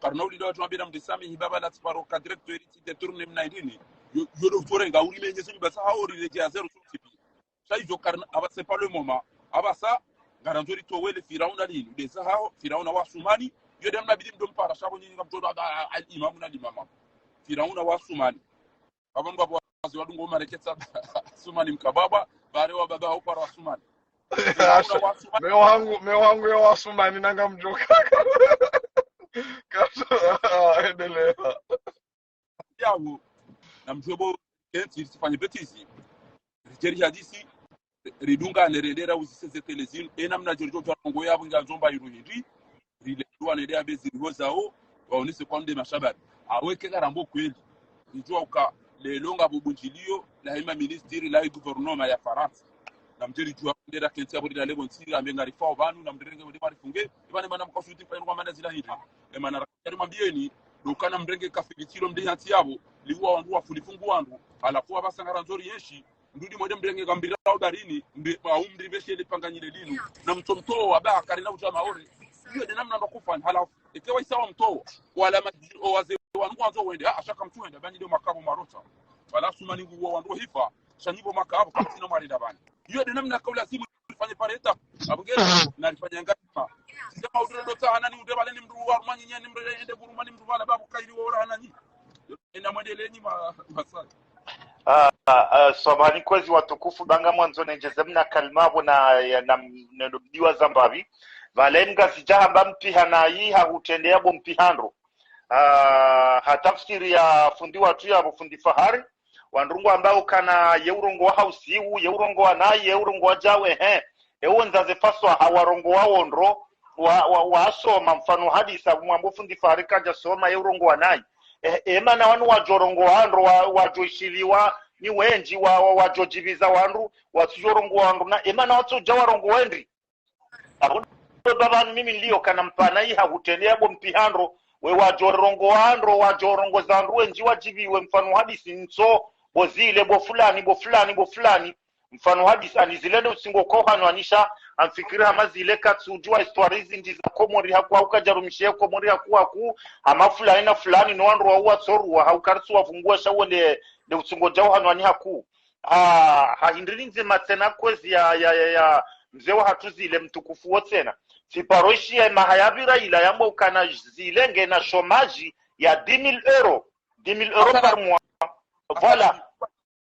karina ulinda watru wambira mndru samihi baba la tsiparo ka directeur eti détourné mna indini, yo, yo do utsorenga, urimenyeze nyumba sa hao rireje à zéro sur six. Sha izo karina, apva c'est pas le moment. Apvasa, ngarandzo ritowe le Firauna linu. Deza hao, Firauna wa Sumani, yo de mna bidi mdo mpara, sha pvo nyinyi ngamdjo do, a, a, al imamu na limama. Firauna wa Sumani. Apvo ngapvo wazi wadungo mareketsa Sumani mkababa, bare wa baba hao para wa Sumani. Firauna wa Sumani. Me wangu, me wangu yo wa Sumani nanga mdjoka. Kaso, ah, endelea. Yawo, na mdjuwe bo, kentsi, risifanye bêtise. Ridjeri hadisi, ridunga ne rendera uzise ze télé zinu, ena mna djeri djo dja rongoa yapvo ngandzo mba iru hindri, rilelwa nende ya bezi riho zao, waonese kwa nde mashababi. Awe ke karambo kweli. Ridjuwa uka, lelo ngapvo bundjiliyo, la hima ministri, la hi gouvernement ya Farantsa. Na mdjeri djuwa ndera kentsi apvo rilale pvo ntsi, ambe ngarifao pvanu, na mrenge wende marifunge, ipvane mana mkasuti kwa inu kwa mana zila hindri. Emana rakari mwambieni, do kana mrenge kafiri tsilo mde hantsi yapvo, liwa wandru wafulifungu wandru, halafu apvasa ngarandzo rienshi, ndudi mwende mrenge kambira udarini, mbe, au mriveshe le panganyile linu, na mtso mtowa, ba, karina udja Maore. Iyo de namna ndo kufanya, halafu, eke waisa wa mtowa, wala ma, o wazee wanu wandzo wende, ah, shaka mtsu wenda, bani de makabo marota. Wala Sumani ngu wa wandru hifa, sha nyi bo makabo, kamtsina mwarenda bani. Iyo de namna kaulazimu rifanye par étape. Apvo ngena, na rifanye ngazima. Sisema udre ndo tsa hanani udre pvale ni mndru wa Rumani nyani mndru ende Burumani mndru pvala babu kairi wa ora hanani. Ena mwendelee nyi ma, masai. Ah, ah, swamahani kwezi watukufu, ba ngamwandzo nendjeze mna kalima apvo na, ya, na, na, na mdiwa za mbapvi. Pvale mngazidja hamba mpihanayi hahutrendea bo mpihandro. Ah, ha tafsiri ya fundi watru yapvo fundi Fahari, wandru ngwambao ukana ye urongoa ha usiu, ye urongoa nayi, ye urongoa djawe, he. Ewo ndzaze faswaha warongoa wondro, wa, wa, wasoma mfano hadisi apvo mwambo fundi Fahari kadja soma ye urongoa nayi. E, emana wanu wadjo rongoa ndro, wa, wadjo ishiliwa ni wendji, wa, wa, wadjo djipviza wandru, watsudjo rongoa ndro, na emana watsudja warongoa ndri. Apvo ndo pvanu mimi nilio kana mpana iha hutrendea bo mpihandro, we wadjo rongoa ndro, wadjo rongoza ndro wendji wadjipviwe mfano hadisi ntso, bo zile, bo fulani, bo fulani, bo fulani. Mfano hadisi ani zile nde utsingo ko hanwanisha, amfikiri hama zile katsudjuwa histoire zindji za Komori haku, hau kadjarumishiha Komori haku haku, hama fulani na fulani, no wandru wau watsoruwa, hau karitsu wavungua sha uwo nde, nde utsingo djau hanwani haku. Ha, ha hindri ni ndzima tsena kwezi ya, ya, ya, ya, mze wahatru zile mtukufu wo tsena. Tsiparo ishiya maha ya pvira ila yamba ukana zile ngena chômage ya dix mille euros. Dix mille euros par mois. Voilà.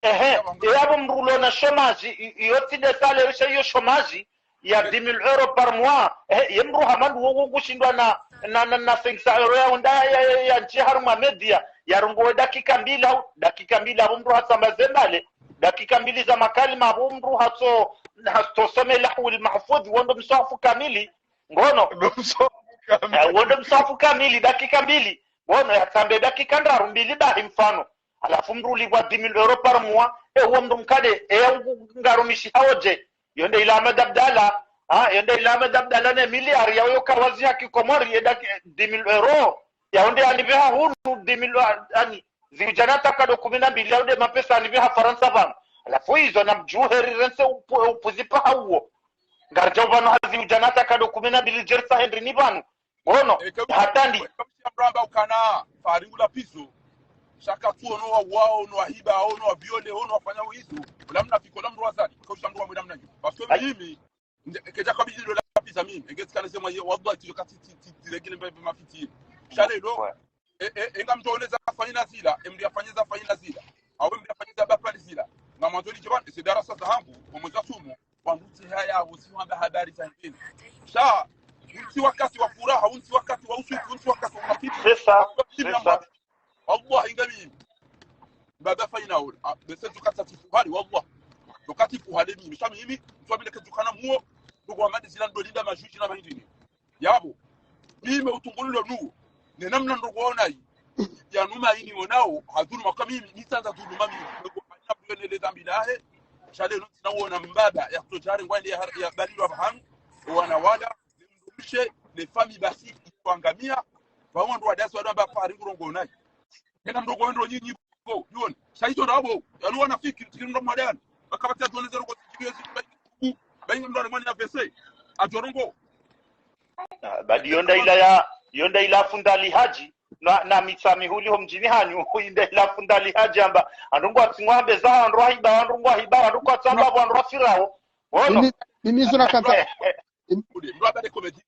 Ehe, e yapvo mdru ulo na chômage, i-, iyo tsi nde salaire sha iyo chômage ya dix mille euros par mois. Ehe, ye mdru hama ndo wo ngushindwa na, na, na, na cinq cents euros ya unda ya, ya, ya, ya ntsi harumwa média, ya rongowe dakika mbili hau, dakika mbili apvo mdru hatsamba ze mbale, dakika mbili za makalima apvo mdru hatso, hatso some Lauhul Mahfudh, wo ndo mswahafu kamili, ngono. Ndo mswahafu kamili. Eh, wo ndo mswahafu kamili, dakika mbili, ngono, yatsambe dakika ndraru mbili bahi mfano. Halafu mdru ulipvwa dix mille euros par mois, e, uwo mdru mkade, e, ya ngu-, ngarumishiha wo dje. Yo nde ila Ahmed Abdallah, ha, yo nde ila Ahmed Abdallah ne milliard ya uyo kawazi ya kikomori, e, daki, dix mille euros. Ya wo nde alipve ha hunu dix mille, a-, ani, ziujana takado kumi na mbili, ya wo nde mapesa alipve ha Farantsa pvanu. Halafu izo na mdjuheri rentse upu-, upuzi paha uwo. Ngaridjau pvanu ha ziujana takado kumi na mbili djerisa hendri ni pvanu. Ngono, eke u-, hatandi. Eke ushia mdru amba ukana, Fahari ngula pizo. Sha katsuono wa wao, no wahiba, no waviole, no wafanya wizo. Ula mnafiki, ula mdru wa zali. Eke ushia mdru wa mwina mnanyo. Parce que mimi, nde-, kedja kabili ndo la piza mimi. Eke tsikane se mwaye, wallahi, tiyo kati ti, ti, ti, regile mbe, mbe mafiti. Sha lelo, ouais, e, e, enga mdru oneza faina zila, e mdru yafanyeza faina zila. Awe mdru yafanyeza bapali zila. Nga mwandzo lidjiban, ese darasa za hangu, omwezi wa sumu, wandru tsi haya, usi wamba habari za ngeni. Sha, untsi wakati wa furaha, untsi wakati wa usiku, untsi wakati wa mafiti. C'est ça, c'est ça. Wallahi, inga mimi. Baba faina ule. Ah, bese tukata tifu hali, wallah. Tukati tifu hali mimi. Sha mimi, ntsu wa mine ketukana muo, ndugu wa madi zila ndo linda majuji na mahindini. Yapvo. Mimi utungulilo nuo. Ne namna ndo kuona yi. Ya numa ini onao, hadhuluma kwa mimi, nitsandza dhuluma mimi. Ndo kuona mdru yone le dhambi lahe. Sha leo ntsina wona mbaba, ya kutojari ngwende ya, ya balilwa pvahanu. Wana wala, mdrumshe, ne fami basi, ikuangamia. Pvamwe ndo wadazi wadamba Fahari ngurongo nayi. Kena mdru kwendo nyinyi ko, yoni. Sha izo ndapvo, yalo wanafiki, tikiri ndo mwadani. Bakabati adjone zero ko tikiri ezi, bayi, bayi mdru alimwani ya vese. Adjorongo. Ah, badi yo nda ila ya, yo nda ila fundi Ali Hadji, na, na Mitsamihuli ho mdjini hanyu, yo nda ila fundi Ali Hadji amba, wandru ngwatsingwa hambe za, wandru wahiba, wandru ngwahiba, wandru kwatsamba, wandru wafirao. Wono. Mimi, mimi izo nakandza, im- Ule, mdru abale komedi.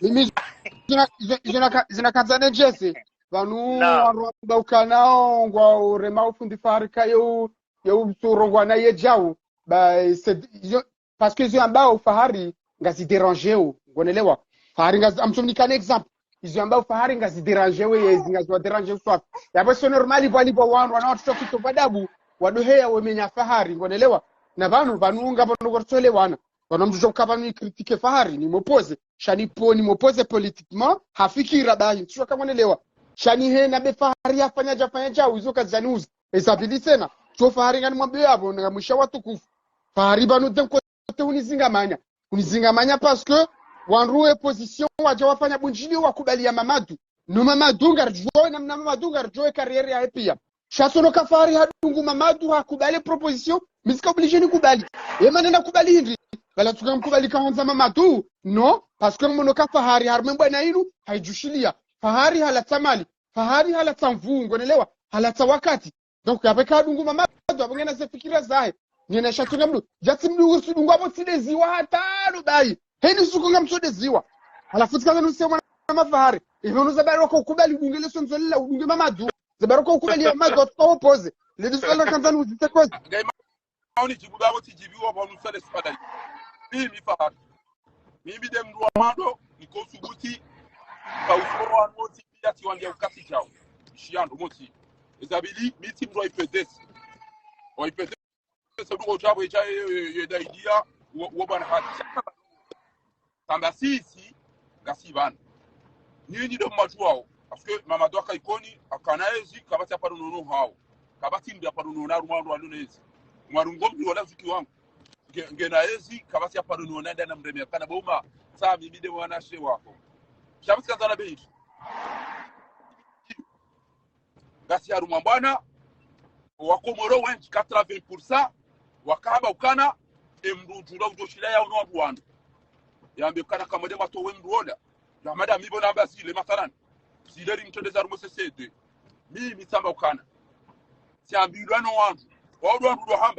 Mimi izo na-, izo, izo naka-, izo nakandza nendjeze. Pvanu, naam, wandru wamba ukanao, ngwa urema ufundi Fahari ka yeu, yeu tsurongoa na ye djau. Ba, c'est, izo, parce que izo ambao Fahari ngazi déranger o, ngonelewa. Fahari ngazi, amtsomnika ne exemple. Izo ambao Fahari ngazi déranger we, yezi ngazi wa déranger swafi. Yapvo c'est normal, pvwa ni pvwa wandru, wana wandru tsoki tso pvadabu, wadoheya we menya Fahari, ngonelewa. Na pvanu, pvanu nga pvanu ngortsolewana. Pvanu mdru djo uka pvanu ni critiquer Fahari, ni m'opposer. Sha ni po, ni m'opposer politiquement, hafikira bahi, ntsu wa ka ngonelewa. Sha ni hena be Fahari yafanya dja, fanya dja, uzo kazani uzi. Eza pvili tsena, tso Fahari ngani mwambe yapvo, na mwisha watukufu. Fahari pvanu de nkote unizingamanya. Unizingamanya parce que wandru we position wadja wafanya bundjili wakubali ya Mamadou. No Mamadou ngaridjuwe namna Mamadou ngaridjuwe carrière yahe pia. Sha tsono ka Fahari hadungu Mamadou hakubali proposition, mi tsika obligé nikubali. Ye mana nakubali hindri, pvala tsuka mkubali ka handza Mamadou, non, parce que mmono ka Fahari harumwa mbwana inu, haidjushilia. Fahari halatsa mali, Fahari halatsa nvuu, ngonelewa, halatsa wakati. Donc, yapvo eka hadungu Mamadou, yapvo ngena ze fikira zahe. Ngena sha tsunga mdru, djatsi mdru ursu dungu apvo tsi deziwa hata lo bayi. Heni suku ngamtso deziwa. Halafu tsika zanu se mwana ma Fahari. Ipvo nuza bari waka ukubali udunge le sonzo lila udunge Mamadou. Ze bari waka ukubali ya Mamadou, watuka opposer. Le disu ala kandza nuzise kwezi. Ngai maoni djibu babo tsidjibiwa pvanu sale swala. Mimi Fahari. Mimi de mdru wa mwando, niko subuti, ka usoro wa moti, pia tiwandia ukati djao. Shiando moti. Eza pvili, mi tsi mdru wa I P D S. Wa I P D S, mdru ko djabo, edja, ye, ye, ye, da idea, wo, wo bwana hadi. Tamba sisi, ngasi pvanu. Nyinyi de mwadjuwao. Parce que Mamadou aka Ikoni, akana ezi, kapvatsi ya pardonner hao. Kapvatsi mdru ya pardonner harumwa wandru walio na ezi. Mwarungo mdru wala zuki wangu. Nge, ngena ezi, kapvatsi ya pardonner nda na mremia kana boma. Sa mimi de mwanashe wako. Sha mi tsikandza na beyi. Ngasi harumwa mbwana, wa Komoro wendji, quatre-vingts pour cent, Wakamba ukana, emndru udjula udjo shila ya uno wandru wanu. Yambe ukana kamwe de matowe mndru ola. Ya madame ibo namba zile mathalan. Zile ri mtrendeza harumwa C C D. Mimi tsamba ukana. Tsiambilwa no wandru. Wao wandru ndo hamba.